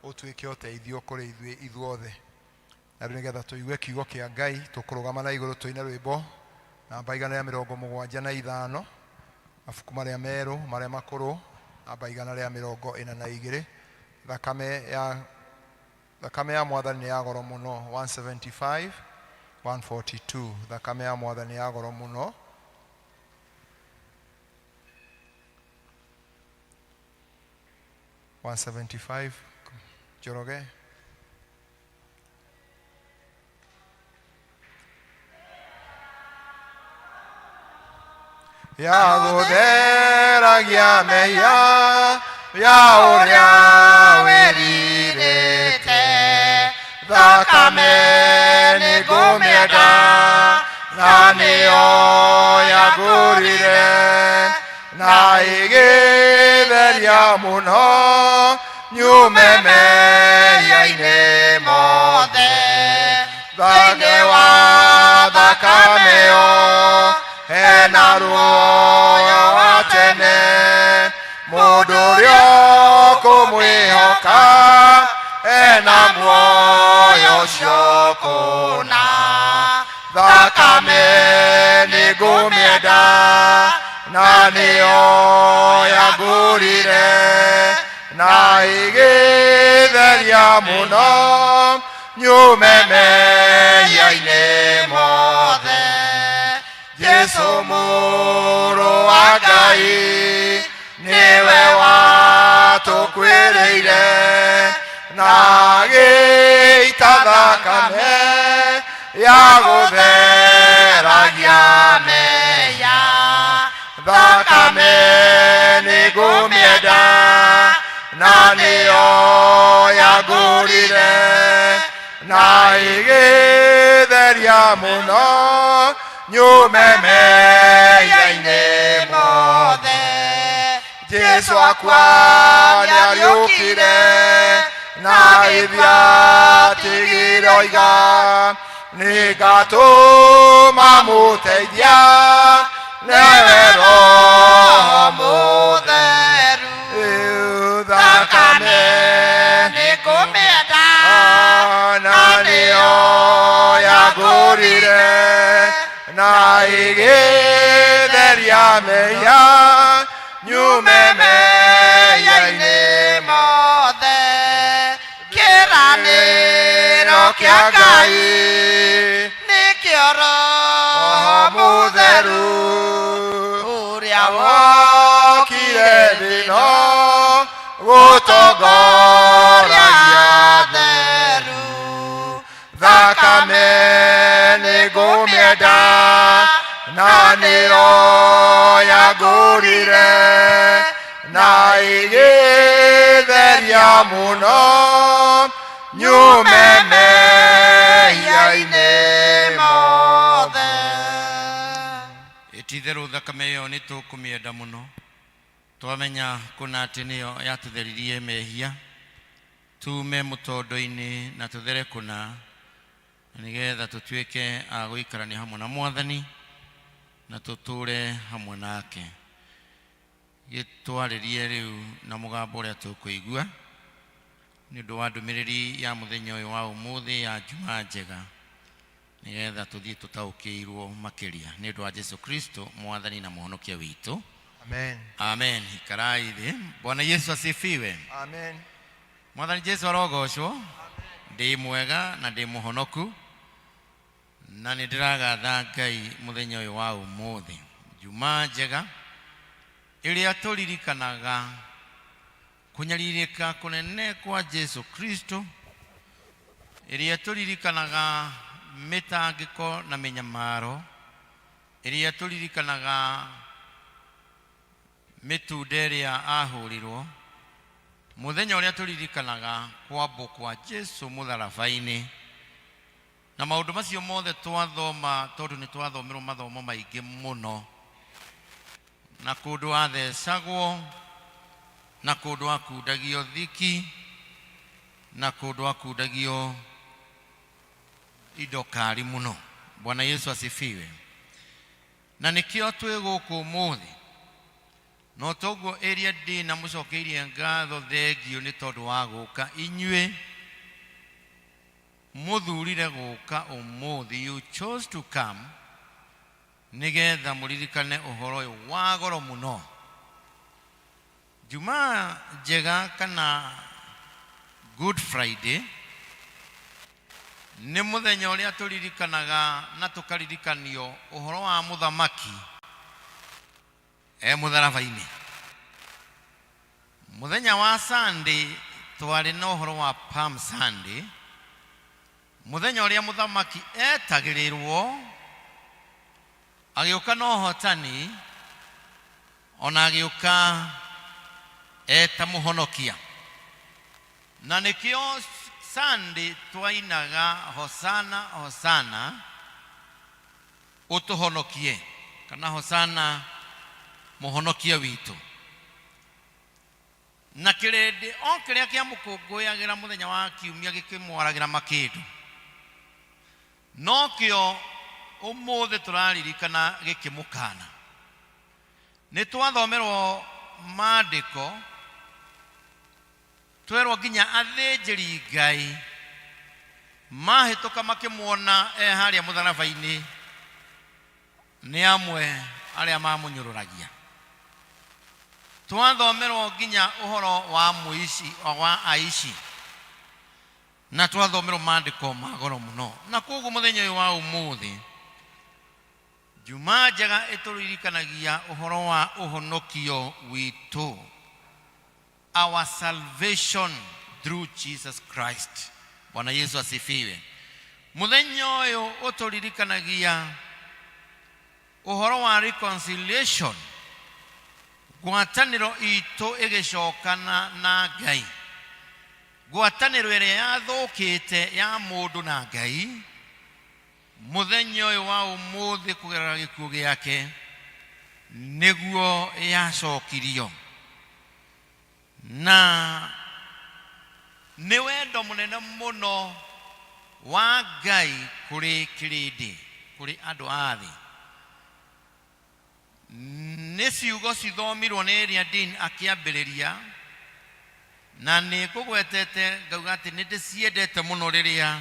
ũtuĩke ũteithio kũrĩ ithuĩ ithuothe. Na rĩu nĩgetha tũigue kiugo kĩa Ngai, tũkũrũgama na igũrũ tũine rwĩmbo namba 175, mabuku marĩa merũ, marĩa makũrũ, namba 142, thakame ya Mwathani nĩ ya goro mũno, 175, 142, thakame ya Mwathani nĩ ya goro mũno. 175, Njoroge. Ya gũtheragia mehia ya ũrĩa wĩrirĩte, thakame nĩngũmĩenda na nĩyo yangũrire, na ĩgĩtheria mũno nyume mehia-inĩ mothe. Thĩinĩ wa thakame ĩyo hena ruoyo wa tene, mũndũ ũrĩa ũkũmwĩhoka ena muoyo ũcio kũna. Thakame nĩngũmĩenda Na nĩyo yangũrire na ĩgĩtheria mũno nyume mehia-inĩ mothe. Jesu mũrũ wa Ngai nĩwe watũkuĩrĩire na agĩita thakame ya gũtheragia mehia. Thakame nĩngũmĩenda na nĩyo yangũrire na ĩgĩtheria mũno nyume mehia-inĩ mothe. Jesu akua nĩariũkire na agĩthiĩ atigire oiga nĩngatũma mũteithia nĩwe Roho Mũtheru. Thakame nĩngũmĩenda na nĩyo yangũrire na ĩgĩtheria mehia nyume mehia-inĩ mothe. Kĩĩranĩro kĩa Ngai nĩkĩo Roho Mũtheru ũrĩa wokire thĩ-ĩno gũtongoragia theru. Thakame nĩngũmĩenda na nĩyo yangũrire na ĩgĩtheria mũno nyume mehia-inĩ mothe. Ti-itherũ thakame ĩyo nĩ tũkũmĩenda mũno twamenya kũna atĩ nĩyo yatũtheririe mehia tume mũtondo-inĩ na tũthere kũna na nĩgetha tũtuĩke a gũikarania hamwe na Mwathani na tũtũre hamwe nake. Gĩtwarĩrie rĩu na mũgambo ũrĩa tũkũigua nĩ ũndũ wa ndũmĩrĩri ya mũthenya ũyũ wa ũmũthĩ ya Jumaa njega nĩgetha tũthiĩ tũtaũkĩirwo makĩria nĩ ũndũ wa Jesu Kristo Mwathani na Mũhonokia witũ. Amen. Amen. Ikarai thĩ. Bwana Yesu asifiwe. Amen. Mwathani Jesu arogocwo. Ndĩ mwega na ndĩ mũhonoku na nĩ ndĩragatha Ngai mũthenya ũyũ wa ũmũthĩ, Jumaa njega ĩrĩa tũririkanaga kũnyarirĩka kũnene kwa Jesu Kristo, ĩrĩa tũririkanaga mĩtangĩko na mĩnyamaro, ĩrĩa tũririkanaga mĩtunda ĩrĩa ahũrirwo, mũthenya ũrĩa tũririkanaga kwambwo kwa Jesu mũtharaba-inĩ na maũndũ macio mothe twathoma, tondũ nĩ twathomerwo mathomo maingĩ mũno na kũndũ athecagwo na kũndũ akundagio thiki na kũndũ akundagio indo kari mũno. Bwana Yesu asifiwe. Na nĩkĩo twĩ gũkũ ũmũthĩ no toguo ĩrĩa ndĩ na mũcokeirie ngatho thengio nĩ tondũ wa gũka inyuĩ mũthurire gũka ũmũthĩ. You chose to come nĩgetha mũririkane ũhoro ũyũ wa goro mũno, Jumaa njega kana Good Friday. Nĩ mũthenya ũrĩa tũririkanaga na tũkaririkanio ũhoro wa mũthamaki e mũtharaba-inĩ. Mũthenya wa Sunday twarĩ na ũhoro wa Palm Sunday, mũthenya ũrĩa mũthamaki etagĩrĩrwo agĩũka na ũhotani ona agĩũka eta mũhonokia, na nĩkĩo Sunday twainaga "Hosana, Hosana, ũtũhonokie" kana "Hosana mũhonokia witũ", na kĩrĩndĩ o kĩrĩa kĩamũkũngũyagĩra mũthenya wa kiumia gĩkĩmwaragĩra makĩndũ nokĩo ũmũthĩ tũraririkana gĩkĩmũkana. Nĩ twathomerwo maandĩko twerwo nginya athĩnjĩri Ngai mahĩtũka makĩmuona e harĩa mũtharaba-inĩ nĩ amwe arĩa mamũnyũrũragia. Twathomerwo nginya ũhoro wa mũici wa aici, na twathomerwo maandĩko ma goro mũno. Na koguo mũthenya ũyũ wa ũmũthĩ, Juma Njega ĩtũririkanagia ũhoro wa ũhonokio witũ, our salvation through Jesus Christ. Bwana Yesu asifiwe. Mũthenya ũyũ ũtũririkanagia ũhoro wa reconciliation, ngwatanĩro itũ ĩgĩcokana na Ngai, ngwatanĩro ĩrĩa yathũkĩte ya mũndũ na Ngai. Mũthenya ũyũ wa ũmũthĩ, kũgerera gĩkuũ gĩake, nĩguo yacokirio. Na nĩ wendo mũnene mũno wa Ngai kũrĩ kĩrĩndĩ, kũrĩ andũ a thĩ. Nĩ ciugo cithomirwo nĩ Area Dean akĩambĩrĩria, na nĩ ngũgwetete ngauga atĩ nĩ ndĩciendete mũno rĩrĩa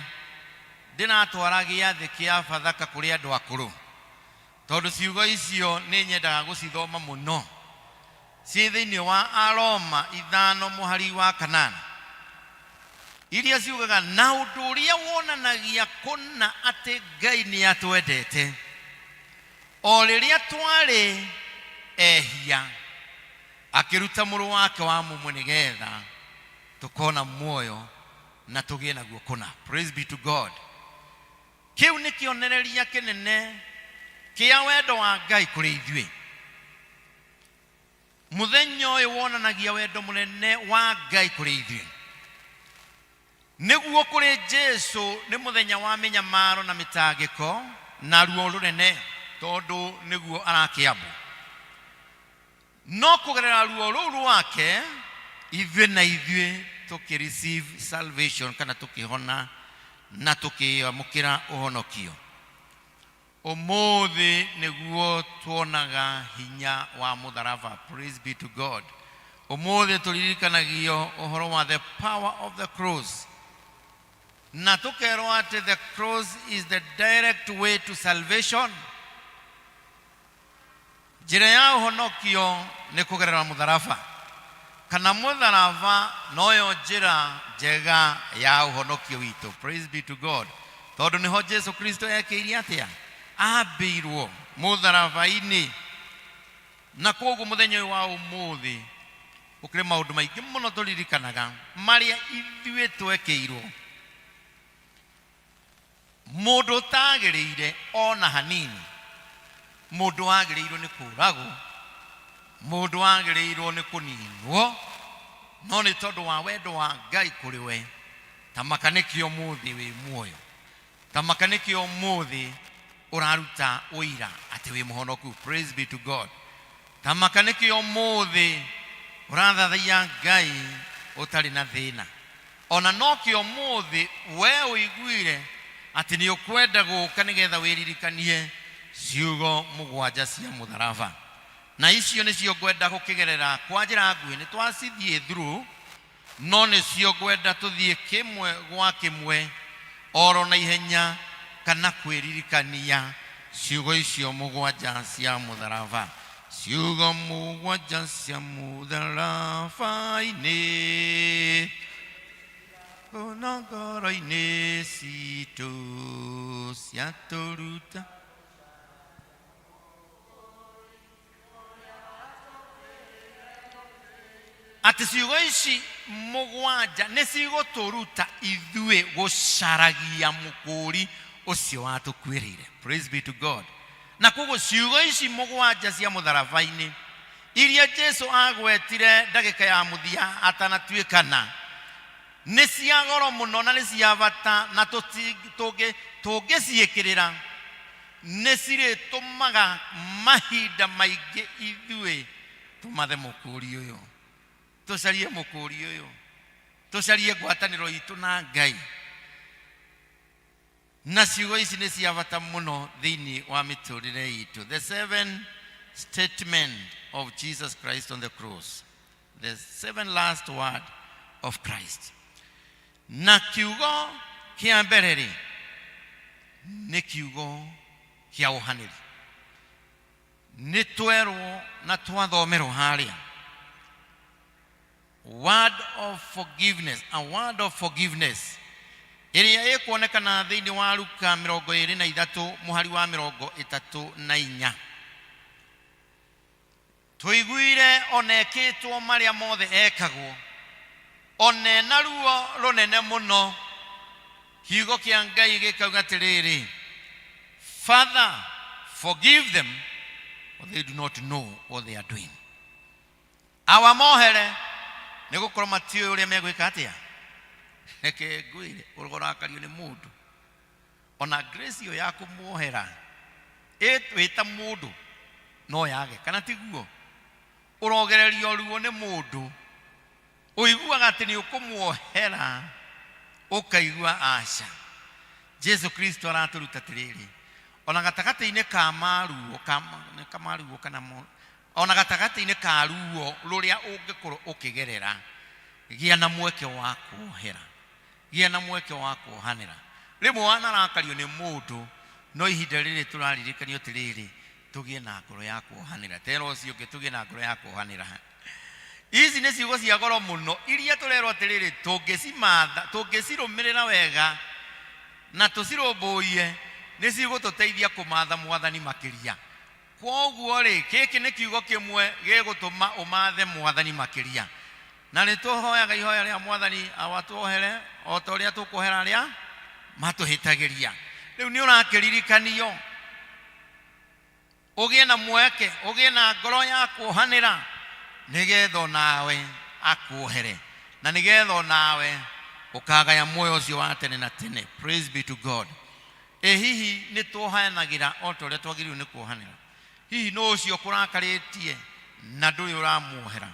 ndĩratwara gĩathĩ kĩa Bathaka kũrĩ andũ akũrũ, tondũ ciugo icio nĩ nyendaga gũcithoma mũno. Ciĩ thĩinĩ wa Aroma 5 mũhari wa 8, iria ciugaga, na ũndũ ũrĩa wonanagia kũna atĩ Ngai nĩ atwendete, o rĩrĩa twarĩ ehia, akĩruta mũrũ wake wa mũmwe nĩgetha tũkona muoyo na tũgĩe naguo kũna. Praise be to God. Kĩu nĩ kĩonereria kĩnene kĩa wendo wa Ngai kũrĩ ithuĩ. Mũthenya ũyũ wonanagia wendo mũnene wa Ngai kũrĩ ithuĩ. Nĩguo kũrĩ Jesu nĩ mũthenya wa mĩnyamaro na mĩtangĩko na ruo rũnene, tondũ nĩguo arakĩambwo. No kũgerera ruo rũu rwake, ithuĩ na ithuĩ tũkĩ receive salvation, kana tũkĩhona na tũkĩamũkĩra ũhonokio. Ũmũthĩ nĩguo tuonaga hinya wa mũtharaba. Praise be to God. Ũmũthĩ tũririkanagio ũhoro wa the power of the cross, na tũkerwo atĩ the cross is the direct way to salvation. Njĩra ya ũhonokio nĩ kũgerera mũtharaba, kana mũtharaba noyo njĩra njega ya ũhonokio witũ. Praise be to God. Tondũ nĩho Jesu Kristo ekĩire atĩa? Ambĩirwo mũtharaba-inĩ. Na koguo mũthenya ũyũ wa ũmũthĩ ũkĩrĩ maũndũ maingĩ mũno tũririkanaga marĩa ithuĩ twekĩirwo. Mũndũ ũtagĩrĩire ona hanini, mũndũ wagĩrĩirwo nĩ kũragwo, mũndũ wagĩrĩirwo nĩ kũninwo, no nĩ tondũ wa wendo wa Ngai kũrĩ we, ta maka nĩkĩo ũmũthĩ wĩ muoyo, ta maka nĩkĩo ũmũthĩ ũraruta ũira atĩ wĩ mũhonoku. Praise be to God. Ta maka nĩkĩo ũmũthĩ ũrathathaiya Ngai ũtarĩ na thĩna. Ona nokĩo ũmũthĩ we ũiguire atĩ nĩ ũkwenda gũka nĩgetha wĩririkanie ciugo mũgwanja cia mũtharaba. Na icio nĩcio ngwenda gũkĩgerera kwa njĩra nguhĩ. Nĩ twacithiĩ through, no nĩcio ngwenda tũthiĩ kĩmwe gwa kĩmwe oro na ihenya, kana kwĩririkania ciugo icio mũgwanja cia mũtharaba. Ciugo mũgwanja cia mũtharaba-inĩ ona ngoro-inĩ citũ ciatũruta. Atĩ ciugo ici mũgwanja nĩ cigũtũruta ithuĩ gũcaragia mũkũũri ũcio watũkuĩrĩire. Praise be to God. Na koguo ciugo ici mũgwanja cia mũtharaba-inĩ iria Jesu agwetire ndagĩka ya mũthia atanatuĩkana nĩ cia goro mũno na nĩ cia bata, na tũngĩciĩkĩrĩra nĩ cirĩtũmaga mahinda maingĩ ithuĩ tũmathe mũkũũri ũyũ, tũcarie mũkũũri ũyũ, tũcarie ngwatanĩro itũ na Ngai. Na ciugo ici nĩ cia bata mũno thĩinĩ wa mĩtũrĩre itũ. The seven statement of Jesus Christ on the cross, the seven last word of Christ. Na kiugo kĩa mbere rĩ, nĩ kiugo kĩa ũhanĩri. Nĩ twerwo na twathomerwo harĩa. Word of forgiveness, a word of forgiveness ĩrĩa ĩkuonekana thĩinĩ wa Luka 23 mũhari wa 34. Tũiguire ona ekĩtwo marĩa mothe ekagwo, ona ena ruo rũnene mũno. Kiugo kĩa Ngai gĩkauga atĩrĩrĩ, Father, forgive them, for they do not know what they are doing. Awa mohere, nĩ gũkorwo matiũĩ ũrĩa megwĩka atĩa. Reke ngwĩre, ũrakario nĩ mũndũ, ona grace ĩyo ya kũmuohera wĩ ta mũndũ no yage, kana tiguo? Ũrogererio ruo nĩ mũndũ, ũiguaga atĩ nĩ ũkũmuohera, ũkaigua aca. Jesu Kristo aratũruta atĩrĩrĩ, ona gatagatĩ-inĩ ka maruo, nĩ ka maruo kana ona gatagatĩ-inĩ ka ruo rũrĩa ũngĩkorwo ũkĩgerera, gĩa na mweke wa kuohera, gĩa na mweke wa kuohanĩra. Rĩmwe wanarakario nĩ mũndũ, no ihinda rĩrĩ tũraririkanio atĩrĩrĩ, tũgĩe na ngoro ya kuohanĩra. Tera ũcio ũngĩ, tũgĩe na ngoro ya kuohanĩra. Ici nĩ ciugo cia goro mũno iria tũrerwo atĩrĩrĩ, tũngĩcimatha, tũngĩcirũmĩrĩra wega na tũcirũmbũiye, nĩ cigũtũteithia kũmatha Mwathani makĩria. Kwoguo rĩ, gĩkĩ nĩ kiugo kĩmwe gĩgũtũma ũmathe Mwathani makĩria. Na nĩ tũhoyaga ihoya rĩa Mwathani, Awa tuohere o ta ũrĩa tũkuohera arĩa matũhĩtagĩria. Rĩu nĩ ũrakĩririkanio ũgĩe na mweke, ũgĩe na ngoro ya kuohanĩra, nĩgetha onawe akuohere, na nĩgetha onawe ũkagaya muoyo ũcio wa tene na tene. Praise be to God. Ĩ hihi nĩ tuohanagĩra o ta ũrĩa twagĩrĩirwo nĩ kuohanĩra? Hihi nũ ũcio ũkũrakarĩtie na ndũrĩ ũramuohera?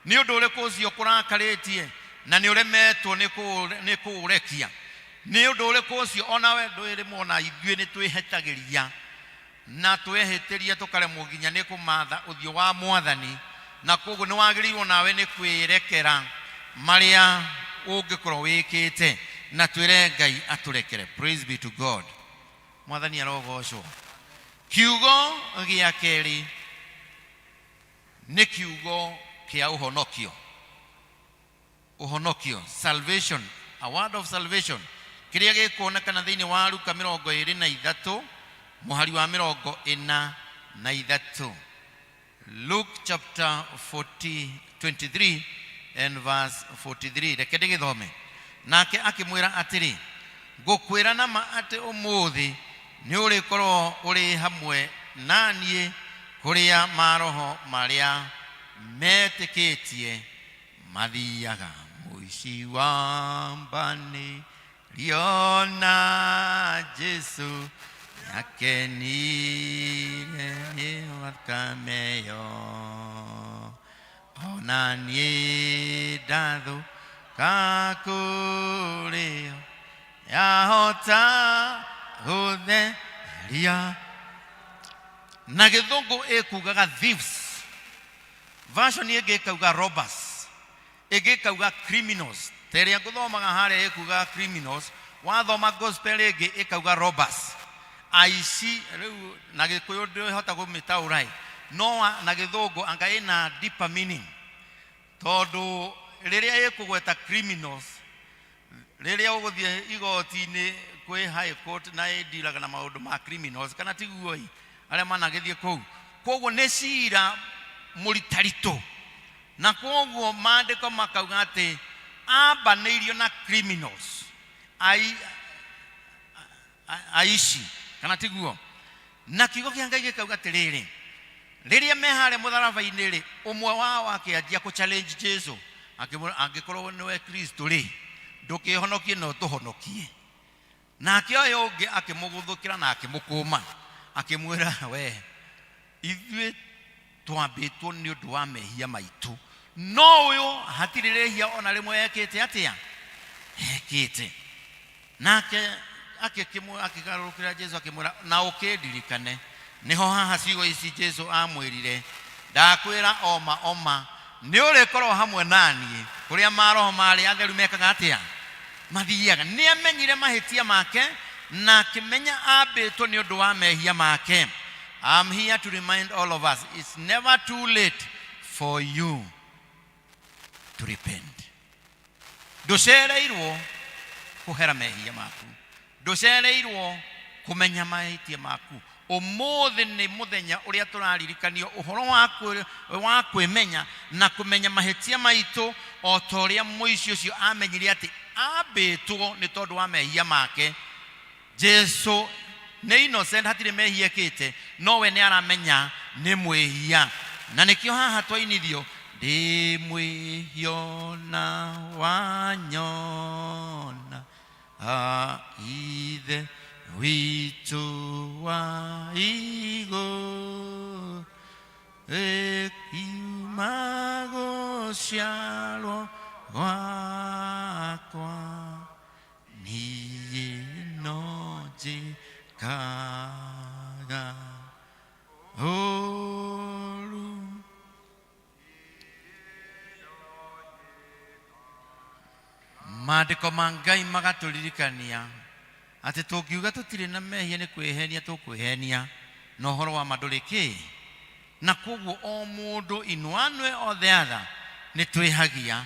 Nĩ ũndũ ũrĩkũ ũcio ũkũrakarĩtie na nĩ ũremetwo nĩ kũũrekia? Nĩ ũndũ ũrĩkũ ũcio onawe ndũĩ? Rĩmwe ona ithuĩ nĩ twĩhĩtagĩria na twehĩtĩria tũkaremwo nginya nĩ kũmatha ũthiũ wa Mwathani, na kwoguo nĩ wagĩrĩirwo nawe nĩ kwĩrekera marĩa ũngĩkorwo wĩkĩte na twĩre Ngai atũrekere. Praise be to God. Mwathani arogocwo. Kiugo gĩa kerĩ nĩ kiugo kĩa ũhonokio. Ũhonokio, salvation, a word of salvation, kĩrĩa gĩkuonekana thĩinĩ wa Luka 23 mũhari wa 43. Luke chapter 40, 23 and verse 43. Reke ndĩgĩthome. Nake akĩmwĩra atĩrĩ, ngũkwĩra na ma atĩ ũmũthĩ nĩ ũrĩkorwo ũrĩ hamwe na niĩ kũrĩa maroho marĩa metĩkĩtie mathiaga. Mũici wambanĩrio na Jesu nĩakenire nĩ thakame ĩyo, ona niĩ ndathũka kũrĩo yahota gũtheria. Na gĩthũngũ ĩkugaga thieves, version ĩngĩ ĩkauga robbers, ĩngĩ ĩkauga criminals. Ta ĩrĩa ngũthomaga harĩa ĩkugaga criminals, wathoma gospel ĩngĩ ĩkauga robbers, aici. Rĩu na gĩkũyũ ndĩhota kũmĩtaũra ĩ, no na gĩthũngũ anga ĩna deeper meaning, tondũ rĩrĩa ĩkũgweta criminals, rĩrĩa ũgũthiĩ igoti-inĩ kwĩ high court na ĩndiraga na maũndũ ma criminals, kana tiguo ĩ, arĩa managĩthiĩ kũu, koguo nĩ cira mũritaritũ, na koguo maandĩko makauga atĩ ambanĩirio na criminals, aici, kana tiguo? Na kiugo kĩa Ngai gĩkauga atĩrĩrĩ, rĩrĩa me harĩa mũtharaba-inĩ rĩ, ũmwe wao akĩanjia kũ challenge Jesu, akĩmwĩra, angĩkorwo nĩwe Kristo rĩ, ndũkĩhonokie na ũtũhonokie. Nake ũyũ ũngĩ akĩmũgũthũkĩra na akĩmũkũma, akĩmwĩra, we ithuĩ twambĩtwo nĩ ũndũ wa mehia maitũ, no ũyũ hatirĩ rĩhia ona rĩmwe ekĩte. Atĩa ekĩte? Nake akĩgarũrũkĩra Jesu akĩmwĩra, na ũkĩndirikane. Nĩho haha ciugo ici Jesu amwĩrire, ndakwĩra oma oma, nĩ ũrĩkorwo hamwe naniĩ kũrĩa maroho marĩa atheru mekaga atĩa? Mathiaga. Nĩ amenyire mahĩtia make na akĩmenya ambĩtwo nĩ ũndũ wa mehia make. I'm here to remind all of us, it's never too late for you. to repent. Ndũcereirwo kũhera mehia maku, ndũcereirwo kũmenya mahĩtia maku. Ũmũthĩ nĩ mũthenya ũrĩa tũraririkanio ũhoro wa kwĩmenya na kũmenya mahĩtia maitũ, o ta ũrĩa mũici ũcio amenyire atĩ ambĩtwo nĩ tondũ wa mehia make. Jesu nĩ innocent, hatirĩ mehia ekĩte, no we nĩ aramenya nĩ mwĩhia, na nĩkĩo haha twainithio ndĩ mwĩhia na wanyona Ithe witũ wa igũrũ, ĩkiuma gũciarwo gwakwa, niĩ no njĩkaga ũru. Maandĩko ma Ngai magatũririkania atĩ tũngiuga tũtirĩ na mehia nĩ kwĩhenia tũkwĩhenia, na ũhoro wa ma ndũrĩ kĩ. Na kwoguo o mũndũ in one way or the other nĩ twĩhagia.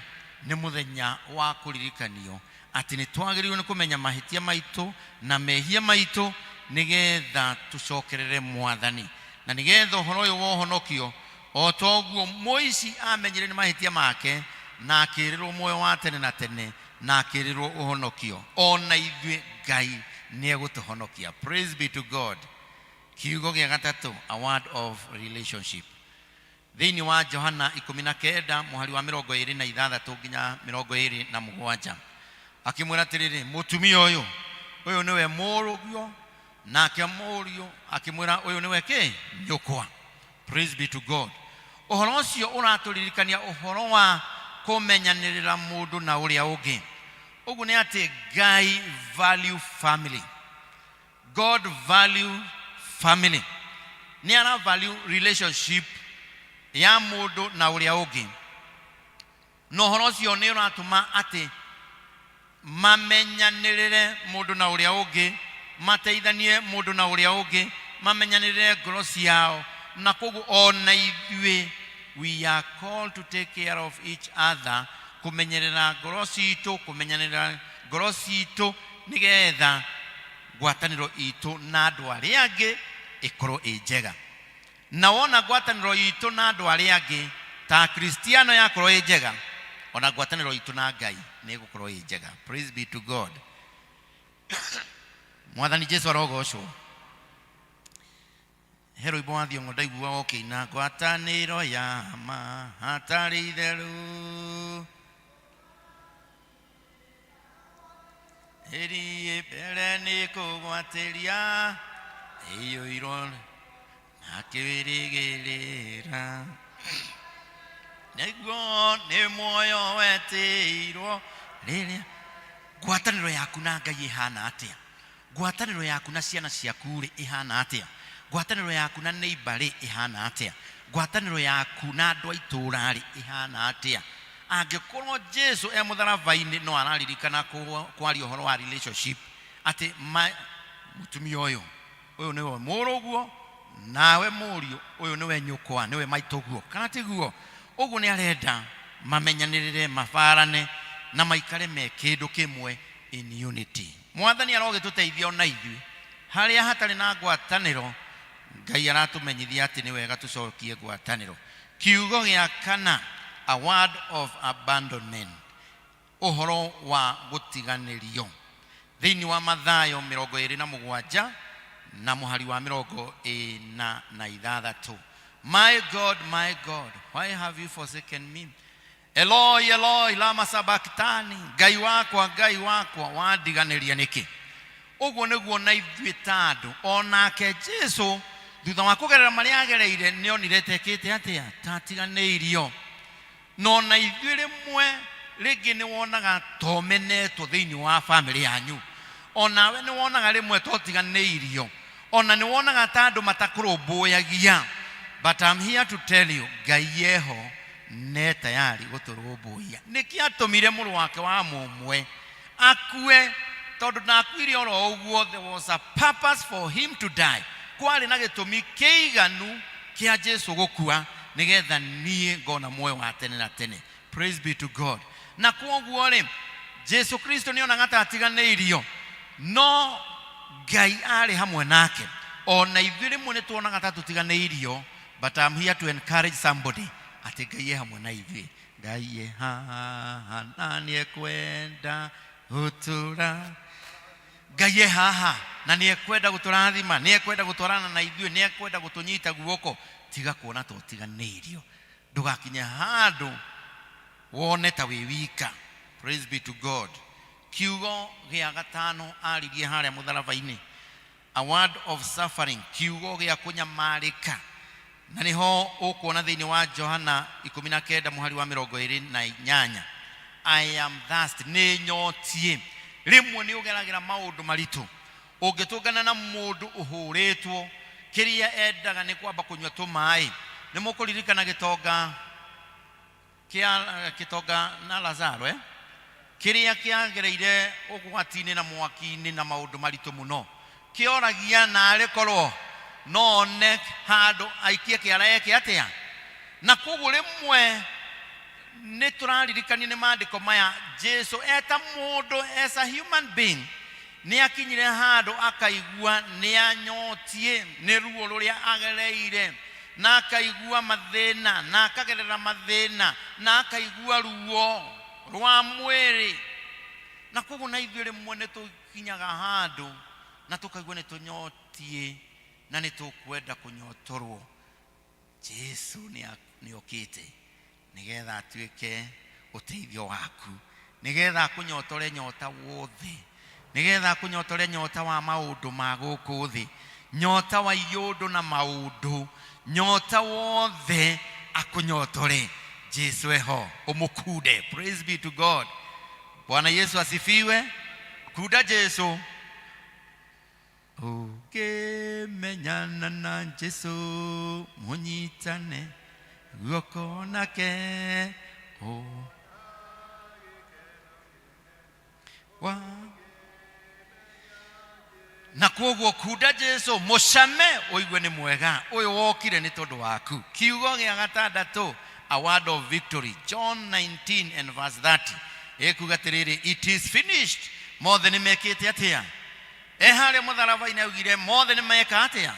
Nĩ mũthenya wa kũririkanio atĩ nĩ twagĩrĩirwo nĩ kũmenya mahĩtia maitũ na mehia maitũ nĩgetha tũcokerere Mwathani, na nĩgetha ũhoro ũyũ wa ũhonokio. O ta ũguo mũici aamenyire nĩ mahĩtia make na akĩĩrĩrwo muoyo wa tene na tene na akĩĩrĩrwo ũhonokio, o na ithuĩ Ngai nĩ egũtũhonokia. Praise be to God. Kiugo gĩa gatatũ, a word of relationship. Thĩinĩ wa Johana 19 mũhari wa 26 nginya 27, akĩmwĩra atĩrĩrĩ, mũtumia ũyũ, ũyũ nĩwe mũrũguo, nake mũriũ akĩmwĩra, ũyũ nĩwe kĩ nyũkwa. Praise be to God. Ũhoro ũcio ũratũririkania ũhoro wa kũmenyanĩrĩra mũndũ na ũrĩa ũngĩ. Ũguo nĩ atĩ Ngai value family. God value family. Nĩ ara value relationship ya mũndũ na ũrĩa ũngĩ. Na ũhoro ũcio nĩ ũratũma atĩ mamenyanĩrĩre mũndũ na ũrĩa ũngĩ, mateithanie mũndũ na ũrĩa ũngĩ, mamenyanĩrĩre ngoro ciao. Na koguo ona ithuĩ we are called to take care of each other, kũmenyerera ngoro citũ, kũmenyanĩrĩra ngoro citũ, nĩgetha ngwatanĩro itũ na andũ arĩa angĩ ĩkorwo ĩ njega. Na wona ngwatanĩro itũ na andũ arĩa angĩ ta Akristiano yakorwo ĩ njega, ona ngwatanĩro itũ na Ngai nĩ ĩgũkorwo ĩ njega. Praise be to God. Mwathani Jesu arogocwo. He rwĩmbo wa Thiong'o ndaiguaga ũkĩina, ngwatanĩro ya ma hatarĩ itherũ, ĩriĩ mbere nĩ kũgwatĩria, ĩiyũirwo na kĩrĩgĩrĩra, nĩguo nĩ muoyo wetĩirwo rĩrĩa. Ngwatanĩro yaku na Ngai ĩhana atĩa? Ngwatanĩro yaku na ciana ciaku-rĩ ĩhana atĩa? Ngwatanĩro yaku na neighbor-rĩ ĩhana atĩa? Ngwatanĩro yaku na andũ a itũũra-rĩ ĩhana atĩa? Angĩkorwo Jesu e mũtharaba-inĩ no araririkana kwaria ũhoro wa relationship, atĩ mũtumia ũyũ, ũyũ nĩwe mũrũguo, nawe mũriũ, ũyũ nĩwe nyũkwa, nĩwe maitũguo, kana tiguo? Ũguo nĩ arenda mamenyanĩrĩre, mabarane na maikare me kĩndũ kĩmwe in unity. Mwathani arogĩtũteithia ona ithuĩ harĩa hatarĩ na ngwatanĩro. Ngai aratũmenyithia atĩ nĩ wega tũcokie ngwatanĩro. Kiugo gĩa kana, a word of abandonment, ũhoro wa gũtiganĩrio. Thĩinĩ wa Mathayo 27 na mũhari wa 46, My God, my God, why have you forsaken me? Eloi, Eloi, lama sabakitani, Ngai wakwa, Ngai wakwa, wandiganĩria nĩkĩ? Ũguo nĩguo na ithuĩ ta andũ, o nake Jesu thutha wa kũgerera marĩa agereire nĩ onire tekĩte atĩa? Tatiganĩirio. Na ona ithuĩ rĩmwe rĩngĩ nĩ wonaga tomenetwo thĩinĩ wa famĩlĩ yanyu, onawe nĩ wonaga rĩmwe totiganĩirio, ona nĩ wonaga ta andũ matakũrũmbũyagia. But I'm here to tell you, Ngai eho ne tayari gũtũrũmbũiya. Nĩkĩ atũmire mũrũ wake wa mũmwe akue? Tondũ ndakuire oro ũguo, there was a purpose for him to die. Kwarĩ na gĩtũmi kĩiganu kĩa Jesu gũkua nĩgetha niĩ ngona muoyo wa tene na tene. Praise be to God. Na kwoguo rĩ, Jesu Kristo nĩ onaga ta atiganĩirio, no Ngai arĩ hamwe nake. Ona ithuĩ rĩmwe nĩ tuonaga ta tũtiganĩirio, but I'm here to encourage somebody atĩ Ngai e hamwe na ithuĩ. Ngai e haha na nĩekwenda gũtũra. Ngai e haha na nĩ ekwenda gũtũrathima, nĩ ekwenda gũtwarana na ithuĩ, nĩ ekwenda gũtũnyita guoko. Tiga kuona ta ũtiganĩirio, ndũgakinye handũ wone ta wĩ wika. Praise be to God. Kiugo gĩa gatano aririe harĩa mũtharaba-inĩ, a word of suffering, kiugo gĩa kũnyamarĩka, na nĩho ũkuona thĩinĩ wa Johana 19 mũhari wa 28, I am thirsty, nĩ nyotiĩ. Rĩmwe nĩ ũgeragĩra maũndũ maritũ, ũngĩtũngana na mũndũ ũhũrĩtwo, kĩrĩa endaga nĩ kwamba kũnyua tũmaĩ. Nĩ mũkũririkana gĩtonga kĩa gĩtonga na Lazaro, eh? Kĩrĩa kĩagereire ũgwati-inĩ na mwaki-inĩ na maũndũ maritũ mũno, kĩoragia narĩ korwo no one handũ aikie kĩara eke atĩa. Na koguo rĩmwe nĩ tũraririkanio nĩ maandĩko maya, Jesu eta mũndũ, as a human being, nĩ akinyire handũ akaigua nĩ anyotiĩ nĩ ruo rũrĩa agereire, na akaigua mathĩna, na akagerera mathĩna, na akaigua ruo rwa mwĩrĩ. Na koguo na ithuĩ rĩmwe nĩ tũkinyaga handũ na tũkaigua nĩ tũnyotiĩ na nĩ tũkwenda kũnyotorwo. Jesu nĩ okĩte nĩgetha atuĩke ũteithio waku, nĩgetha akũnyotore nyota wothe, nĩgetha akũnyotore nyota wa maũndũ ma gũkũ thĩ, nyota wa iũndũ na maũndũ, nyota wothe akũnyotore. Jesu eho, ũmũkunde. Praise be to God. Bwana Yesu asifiwe. Kunda Jesu. Ũngĩmenyana na Jesu, mũnyitane guoko nake, o wa na kwoguo kunda Jesu, mũcame ũigue nĩ mwega, ũyũ wokire nĩ tondũ waku. Kiugo gĩa gatandatũ, a word of victory, John 19 and verse 30, ĩkuga atĩrĩrĩ, it is finished. Mothe nĩ mekĩte atĩa? E harĩa mũtharaba-inĩ augire mothe nĩ meka atĩa?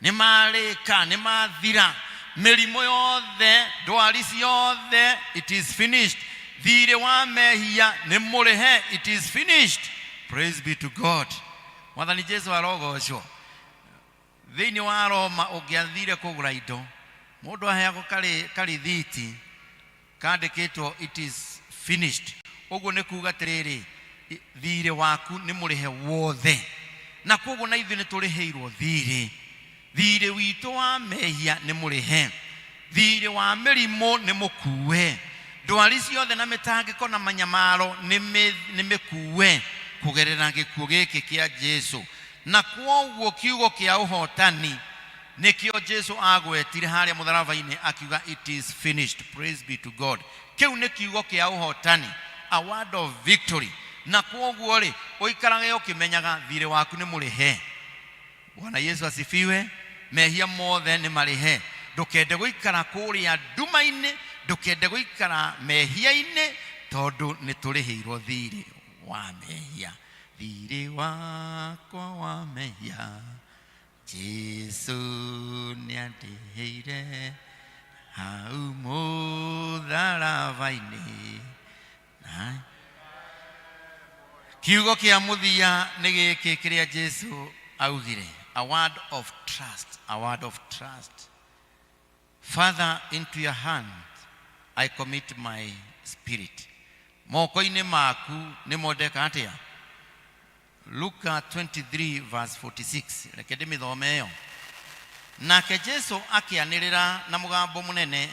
Nĩ marĩka, nĩ mathira. Mĩrimũ yothe, ndwari ciothe, it is finished. Thirĩ wa mehia nĩ mũrĩhe, it is finished. Praise be to God. Mwathani Jesu arogocwo. Thĩinĩ wa Roma ũngĩathire kũgũra indo, mũndũ aheagwo karithiti kandĩkĩtwo it is finished. Ũguo nĩ kuga atĩrĩrĩ, thirĩ waku nĩ mũrĩhe wothe. Na koguo na ithuĩ nĩ tũrĩhĩirwo thirĩ. Thirĩ witũ wa mehia nĩ mũrĩhe, thirĩ wa mĩrimũ nĩ mũkue, ndwari ciothe na mĩtangĩko na manyamaro nĩ mĩkue kũgerera gĩkuũ gĩkĩ kĩa Jesu. Na kwoguo kiugo kĩa ũhotani nĩkĩo Jesu agwetire harĩa mũtharaba-inĩ akiuga it is finished. Praise be to God. Kĩu nĩ kiugo kĩa ũhotani, a word of victory. Na kwoguo rĩ, ũikarage ũkĩmenyaga thirĩ waku nĩ mũrĩhe. Bwana Yesu asifiwe. Mehia mothe nĩ marĩhe. Ndũkende gũikara kũrĩa nduma-inĩ, ndũkende gũikara mehia-inĩ, tondũ nĩ tũrĩhĩirwo thirĩ wa mehia. Thirĩ wakwa wa mehia Jesu nĩandĩhĩire hau mũtharaba-inĩ. Kiugo kĩa mũthia nĩ gĩkĩ kĩrĩa Jesu augire, a word of trust, a word of trust. Father, into your hand I commit my spirit. Moko-inĩ maku nĩmo ndeka atĩa? Luka 23 verse 46, reke ndĩmĩthome ĩyo. Nake Jesu akĩanĩrĩra na mũgambo mũnene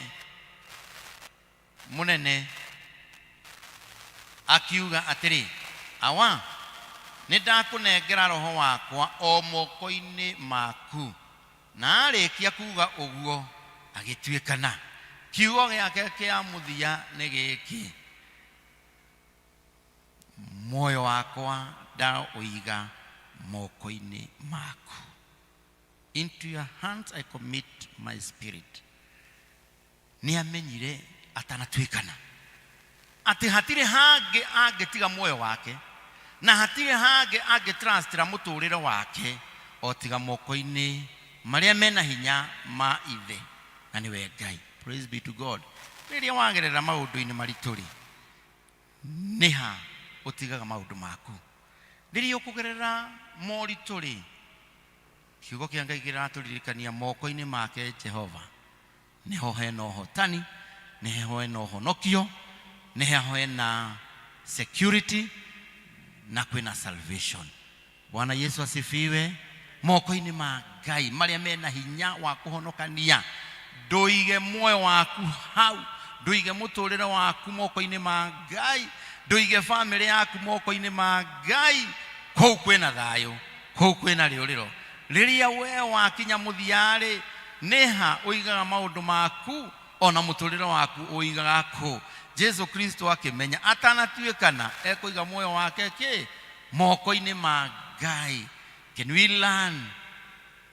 mũnene akiuga atĩrĩ, Awa, nĩ ndakũnengera roho wakwa o moko-inĩ maku. Na arĩkia kuga ũguo agĩtuĩkana. Kiugo gĩake kĩa mũthia nĩ gĩkĩ, muoyo wakwa ndaũiga moko-inĩ maku. Into your hands I commit my spirit. Nĩ amenyire Atanatuĩkana atĩ hatirĩ hangĩ angĩtiga muoyo wake, na hatirĩ hangĩ angĩtrustĩra mũtũrĩre wake o tiga moko-inĩ marĩa mena hinya ma ithe, na nĩwe Ngai. Praise be to God. Rĩrĩa wagerera maũndũ-inĩ maritũ rĩ, nĩha ũtigaga maũndũ maku? Rĩrĩa ũkũgerera moritũ rĩ, kiugo kĩa Ngai kĩratũririkania moko-inĩ make Jehova nĩho hena ũhotani, nĩho hena ũhonokio, nĩho hena security na kwĩna salvation. Bwana Yesu asifiwe. Moko-inĩ ma Ngai marĩa mena hinya wa kũhonokania, ndũige muoyo waku hau, ndũige mũtũrĩre waku moko-inĩ ma Ngai, ndũige famĩlĩ yaku moko-inĩ ma Ngai. Kũu kwĩna thayũ, kũu kwĩna rĩũrĩro. Rĩrĩa we wakinya mũthia-rĩ, nĩha ũigaga maũndũ maku ona mũtũrĩre waku ũigaga kũ? Jesu Kristo akĩmenya atanatuĩkana ekũiga muoyo wake kĩ moko-inĩ ma Ngai. Can we learn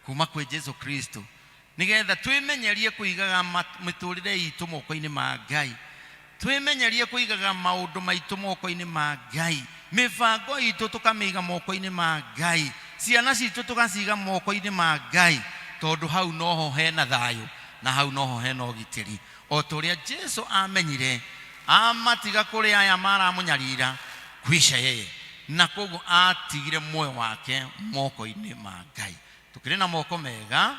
kuma kwĩ Jesu Kristo nĩgetha twĩmenyerie kũigaga mĩtũrĩre itũ moko-inĩ ma Ngai, twĩmenyerie kũigaga maũndũ maitũ moko-inĩ ma Ngai, mĩbango itũ tũkamĩiga moko-inĩ ma Ngai, ciana citũ tũgaciga moko-inĩ ma Ngai, tondũ hau noho hena thayũ na hau noho hena ũgitĩri. O ta ũrĩa Jesu amenyire amatiga kũrĩ aya maramũnyarira kwisha yeye, na koguo atigire muoyo wake moko-inĩ ma Ngai. Tũkĩrĩ na moko mega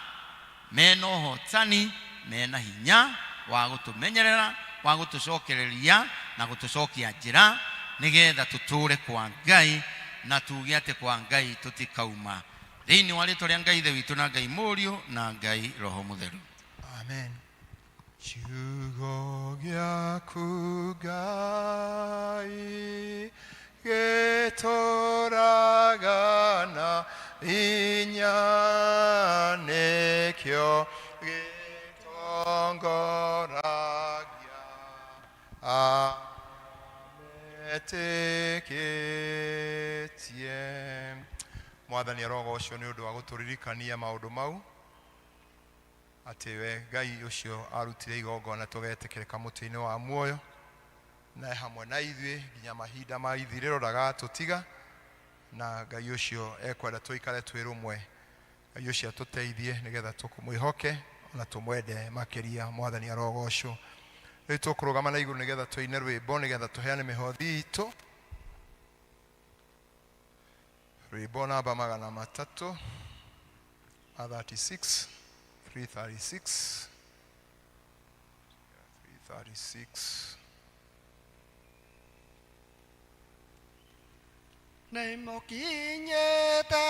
mena ũhotani, mena hinya wa gũtũmenyerera, wa gũtũcokereria na gũtũcokia njĩra, nĩgetha tũtũre kwa Ngai na tuge atĩ kwa Ngai tũtikauma. Thĩinĩ wa rĩtwa rĩa Ngai Ithe witũ na Ngai Mũriũ na Ngai Roho Mũtheru. Amen. Kiugo gĩaku Ngai gĩtũraga na hinya, nĩkĩo gĩtongoragia ametĩkĩtie. Mwathani arogocwo nĩ ũndũ wa gũtũririkania maũndũ mau, atĩ we Ngai ũcio arutire igongona tũgetĩkĩrĩka mũtĩ-inĩ wa muoyo, na e hamwe na ithuĩ nginya mahinda ma ithirĩro, ndagatũtiga, na Ngai ũcio ekwenda tũikare twĩ rũmwe. Ngai ũcio atũteithie nĩgetha tũmwĩhoke ona tũmwende makĩria. Mwathani arogocwo. Rĩu tũkũrũgama na igũrũ nĩgetha tũine rwĩmbo, nĩgetha tũheane mĩhothi itũ. Rwĩmbo namba 336, 336, 336. Nĩmũkinyĩte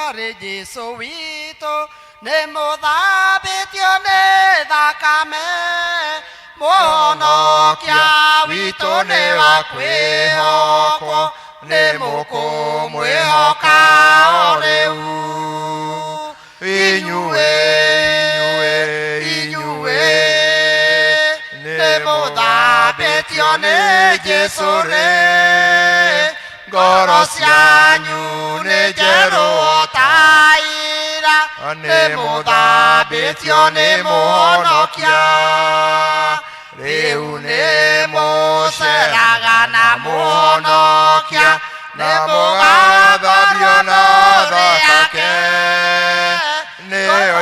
harĩ Jesũ witũ, nĩmũthambĩtio nĩ thakame, Mũhonokia witũ nĩ wa kwĩhokwo, nĩmũkũmwĩhoka o rĩu. Inyuĩ, inyuĩ, inyuĩ, nĩmũthambĩtio nĩ Jesũ rĩ, ngoro cianyu nĩ njerũ o ta ira, nĩmũthambĩtio nĩ Mũhonokia. Rĩu nĩmũceraga na Mũhonokia, na mũgathambio na thakame, nĩyo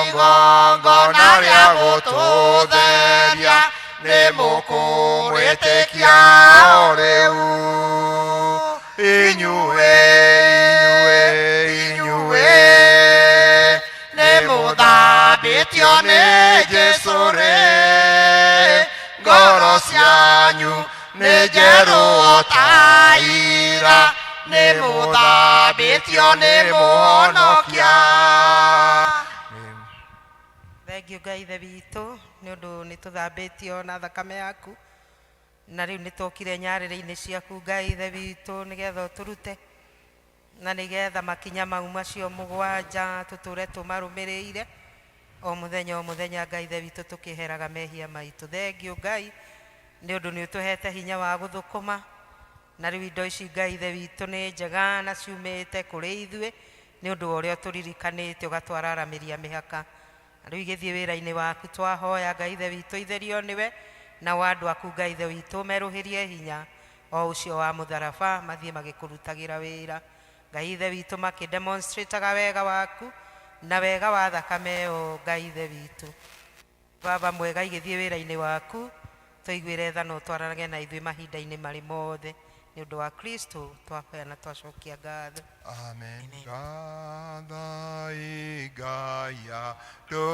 igongona rĩa gũtũtheria, nĩmũkũmwĩtĩkia o rĩu. Inyuĩ, inyuĩ, inyuĩ, nĩmũthambĩtio nĩ Jesũ rĩ, ngoro cianyu nĩ njerũ o ta ira, nĩmũthambĩtio nĩ Mũhonokia. Thengiũ Ngai Ithe witũ nĩ ũndũ nĩ tũthambĩtio na thakame yaku, na rĩu nĩ twokire nyarĩrĩ-inĩ ciaku Ngai Ithe witũ nĩgetha ũtũrute, na nĩgetha makinya mau macio mũgwanja tũtũre tũmarũmĩrĩire o mũthenya o mũthenya Ngai Ithe witũ tũkĩheraga mehia maitũ. Thengiũ Ngai nĩ ũndũ nĩ ũtũhete hinya wa gũthũkũma, na rĩu indo ici Ngai Ithe witũ nĩ njega na ciumĩte kũrĩ ithuĩ nĩ ũndũ wa ũrĩa ũtũririkanĩte ũgatwararamĩria mĩhaka. Na rĩu igĩthiĩ wĩra-inĩ waku, twahoya Ngai Ithe witũ itherio nĩwe, Nao andũ aku Ngai Ithe witũ merũhĩrie hinya o ũcio wa mũtharaba, mathiĩ magĩkũrutagĩra wĩra. Ngai Ithe witũ, makĩdemonstrataga wega waku na wega wa thakame ĩyo. Ngai Ithe witũ, Baba mwega, igĩthiĩ wĩra-inĩ waku, tũiguĩre tha na ũtwaranage na ithuĩ mahinda-inĩ marĩ mothe. Nĩ ũndũ wa Kristo twahoya na twacokia ngatho. Amen. Gathai Ngai andũ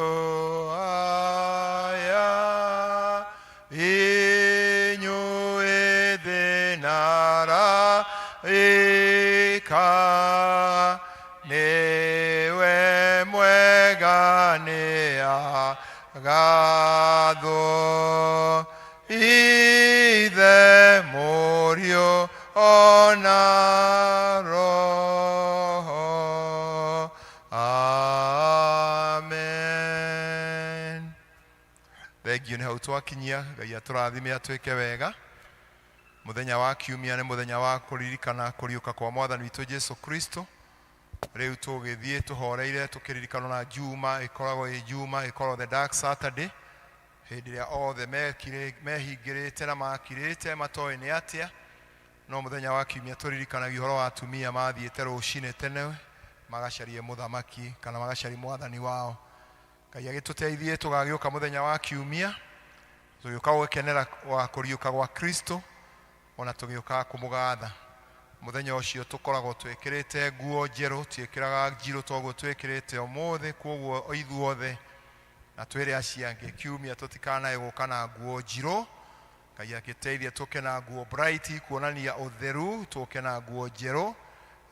aya, inyuĩ thĩ na araika, nĩwe mwega nĩagathwo, Ithe, Mũriũ ona Roho. Amen. Thengiũ nĩ hau twakinyia. Ngai atũrathime, atwĩke wega. Mũthenya wa kiumia nĩ mũthenya wa kũririkana kũriũka kwa Mwathani witũ Jesu Kristo. Rĩu tũgĩthiĩ tũhoreire tũkĩririkana na Juma ĩkoragwo ĩ Juma ĩkoragwo the dark Saturday, hĩndĩ ĩrĩa othe mehingĩrĩte na makirĩte matoĩ nĩ atĩa. No mũthenya wa kiumia tũririkanagia ũhoro wa atumia mathiĩte rũcinĩ tene magacarie mũthamaki kana magacarie mwathani wao. Ngai agĩtũteithie tũgagĩũka mũthenya wa kiumia tũgĩũka gũkenera wa kũriũka gwa Kristo, ona tũgĩũka kũmũgatha. Mũthenya ũcio tũkoragwo twĩkĩrĩte nguo njerũ, twĩkĩraga njirũ toguo twĩkĩrĩte ũmũthĩ. Kwoguo ithuothe na twĩre acio angĩ kiumia tũtikanae gũka na nguo njirũ. Ngai agĩteithie tũke na nguo bright kuonania ũtheru, tũke na nguo njerũ,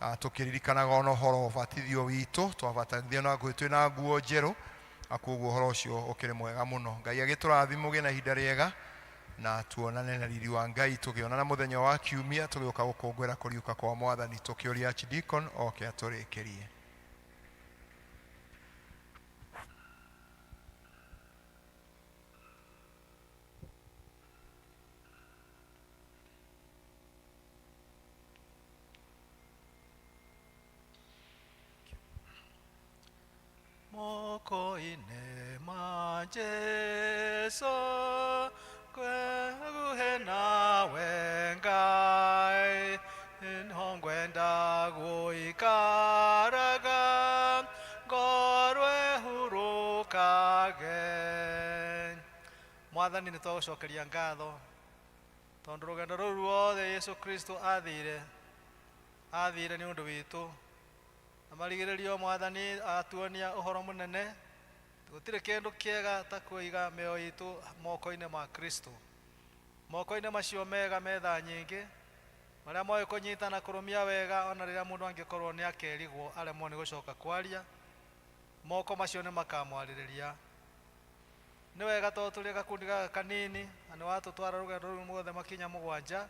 tũkĩririkanaga ona ũhoro wa ũbatithio witũ, twabatithio na twĩ na nguo njerũ, na koguo ũhoro ũcio ũkĩrĩ mwega mũno. Ngai agĩtũrathime, ũgĩe na ihinda rĩega, na tuonane na riri wa Ngai tũgĩonana mũthenya wa kiumia tũgĩũka gũkũngũĩra kũriũka kwa Mwathani. Tũkĩũria Archdeacon oke atũrĩkĩrie. Moko-inĩ ma Jesu kwĩhakuhĩ nawe Ngai, nĩho ngwenda gũikaraga, ngorwo hurũkage. Mwathani, nĩ twagũcokeria ngatho tondũ rũgendo rũu ruothe Yesu Kristo athire nĩ ũndũ witũ, na marigĩrĩrio Mwathani atuonia ũhoro mũnene. Gũtirĩ kĩndũ kĩega ta kũiga mĩoyo itũ moko-inĩ ma Kristo, moko-inĩ macio mega metha nyingĩ, marĩa moĩ kũnyita na kũrũmia wega, ona rĩrĩa mũndũ angĩkorwo nĩ akerigwo aremwo nĩ gũcoka kwaria, moko macio nĩ makamwarĩrĩria. Nĩ wega tondũ tũrĩ gakundi gaka kanini na nĩ watũtwara rũgendo rũu ruothe makinya mũgwanja.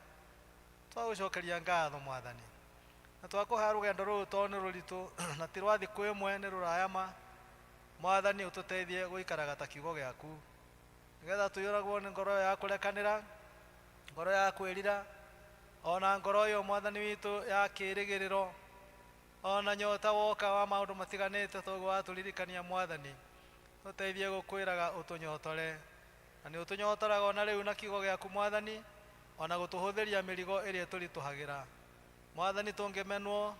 Twagũcokeria ngatho Mwathani, na twakũhoya rũgendo rũrũ tondũ nĩ rũritũ na ti rwa thikũ ĩmwe, nĩ rũraya ma. Mwathani, ũtũteithie gũikaraga ta kiugo gĩaku, nĩgetha tũiyũragwo nĩ ngoro ya kũrekanĩra, ngoro ya kwĩrira, ona ngoro ĩyo Mwathani witũ ya kĩĩrĩgĩrĩro, ona nyota woka wa maũndũ matiganĩte. Toguo watũririkania Mwathani, tũteithie gũkwĩraga ũtũnyotore, na nĩ ũtũnyotoraga ona rĩu na kiugo gĩaku Mwathani, ona gũtũhũthĩria mĩrigo ĩrĩa ĩtũritũhagĩra. Mwathani, tũngĩmenwo,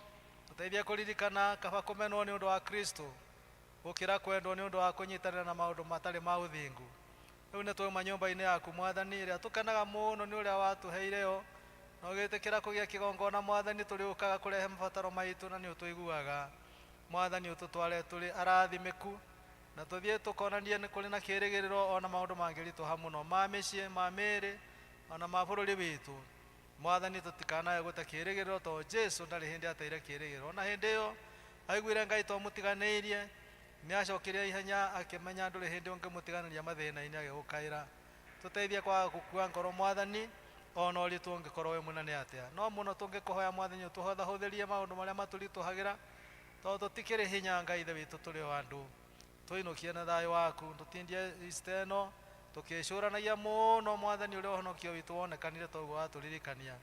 tũteithie kũririkana kaba kũmenwo nĩ ũndũ wa Kristo gũkĩra kwendwo nĩ ũndũ wa kũnyitanĩra na maũndũ matarĩ ma ũthingu. Rĩu nĩ twauma nyũmba-inĩ yaku Mwathani, ĩrĩa tũkenaga mũno nĩ ũrĩa watũheire yo, na ũgĩtĩkĩra kũgĩa kĩgongona Mwathani, tũrĩũkaga kũrehe mabataro maitũ na nĩ ũtũiguaga. Mwathani, ũtũtware tũrĩ arathimĩku, na tũthiĩ tũkonanie nĩ kũrĩ na kĩĩrĩgĩrĩro, ona maũndũ mangĩritũha mũno ma mĩciĩ, ma mĩĩrĩ, ona ma bũrũri witũ. Mwathani, tũtikanae gũte kĩĩrĩgĩrĩro, tondũ Jesu ndarĩ hĩndĩ ateire kĩĩrĩgĩrĩro. Ona hĩndĩ ĩyo aiguire Ngai to mũtiganĩirie, nĩ acokirie ihenya akĩmenya ndũrĩ hĩndĩ ũngĩmũtiganĩria mathĩna-inĩ, agĩgũkaĩra. Tũteithie kwaga gũkua ngoro Mwathani, ona ũritũ ũngĩkorwo wĩ mũnene atĩa. No mũno tũngĩkũhoya Mwathani, ũtũhũthahũthĩrie maũndũ marĩa matũritũhagĩra, tondũ tũtikĩrĩ hinya Ngai Ithe witũ, tũrĩ o andũ. Tũinũkie na thayũ waku, tũtindie Easter ĩno tũkĩcũranagia mũno Mwathani ũrĩa ũhonokio witũ wonekanire, toguo watũririkania.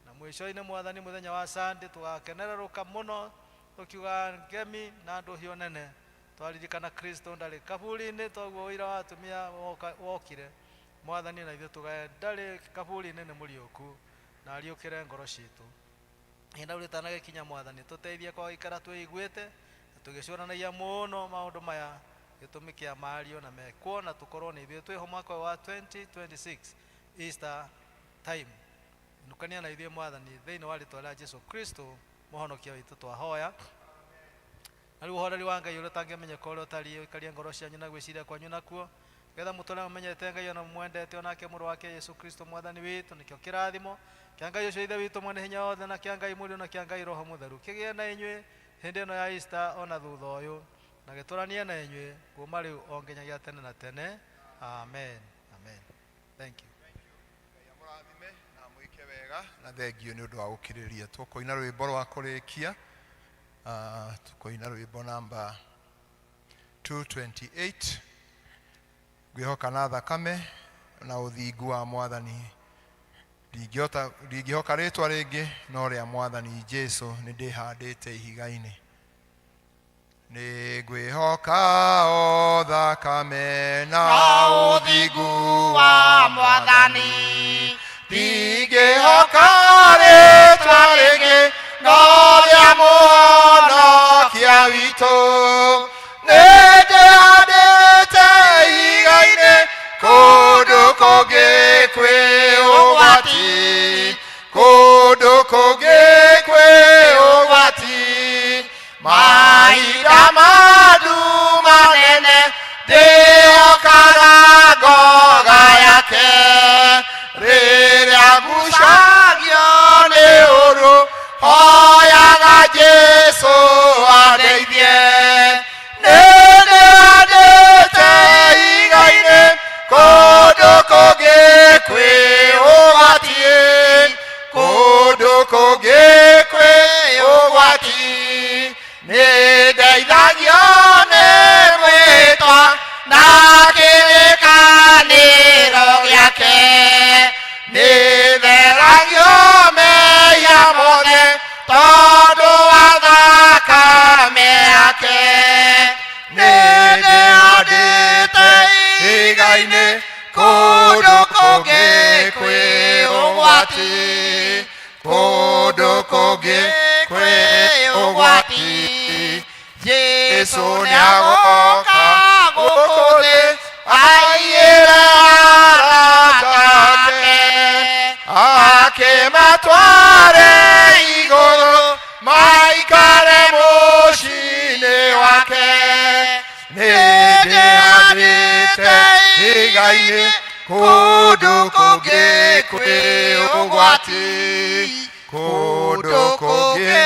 Na mũico-inĩ Mwathani, mũthenya wa Sunday tũgakenererũka mũno tũkiuga ngemi na ndũhio nene twaririkana Kristo ndarĩ kaburi-inĩ, toguo ũira wa atumia wokire. Mwathani na ithuĩ tũgae ndarĩ kaburi-inĩ nĩ mũriũku na ariũkĩre ngoro citũ. Ihinda rĩu rĩtanagĩkinya Mwathani, tũteithie kwa gũikara twĩiguĩte na tũgĩcũranagia mũno maũndũ maya, gĩtũmi kĩa mario na mekwo, na tũkorwo nĩ ithuĩ twĩho mwaka ũyũ wa 2026 Easter time. Inũkania na ithuĩ Mwathani, thĩinĩ wa rĩtwa rĩa Jesu Kristo mũhonokia witũ twahoya. Na rĩu ũhoreri wa Ngai ũrĩa ũtangĩmenyeka ũrĩa ũtariĩ ũikarie ngoro cianyu na gwĩciria kwanyu nakuo, nĩgetha mũtũũre mũmenyete Ngai o na mũmwendete, o nake Mũrũ wake Yesu Kristo Mwathani witũ. Nĩkĩo kĩrathimo kĩa Ngai ũcio Ithe witũ mwene hinya wothe, na kĩa Ngai Mũriũ, na kĩa Ngai Roho Mũtheru kĩgĩe na inyuĩ hĩndĩ ĩno ya Easter o na thutha ũyũ, na gĩtũranie na inyuĩ kuma rĩu o nginyagia tene na tene. Amen. Amen. Thank you. Ngai amũrathime na amwĩke wega, na thengio nĩ ũndũ wa gũkirĩrĩria. Tũkũina rwĩmbo rwa kũrĩkia, tũkũina rwĩmbo namba 228, ngwĩhoka na thakame na ũthingu wa Mwathani. Ndingĩhota, ndingĩhoka rĩtwa rĩngĩ no rĩa Mwathani Jesu, nĩ ndĩhandĩte ihiga-inĩ. Nĩ ngwĩhoka o thakame na ũthingu wa Mwathani, ndingĩhoka rĩtwa rĩngĩ no rĩa Mũhonokia witũ. Nĩ ndĩhandĩte ihiga-inĩ kũndũ kũngĩ kwĩ ũgwati, kũndũ kũngĩ kwĩ ũgwati, mahinda ma nduma nene ndĩhokaga ngoga yake, rĩrĩa ngucagio nĩ ũru hoyaga Jesu andeithie. Nĩ ndĩhandĩte ihiga-inĩ kũndũ kũngĩ kwĩ ũgwati, kũndũ kũngĩ kwĩ ũgwati, nĩ ndeithagio nĩ mwĩtwa na kĩrĩkanĩro gĩake, nĩ theragio mehia mothe tondũ wa thakame yake. Nĩ ndĩhandĩte ihiga-inĩ kũndũ kũngĩ kwĩ ũgwati, kũndũ kũngĩ kwĩ ũgwati, Jesu nĩagoka gũkũ thĩ aiyĩre arata ake, akĩmatware igũrũ maikare mũciĩ-inĩ wake. Nĩ ndĩhandĩte ihiga-inĩ kũndũ kũngĩ kwĩ ũgwati, kũndũ kũngĩ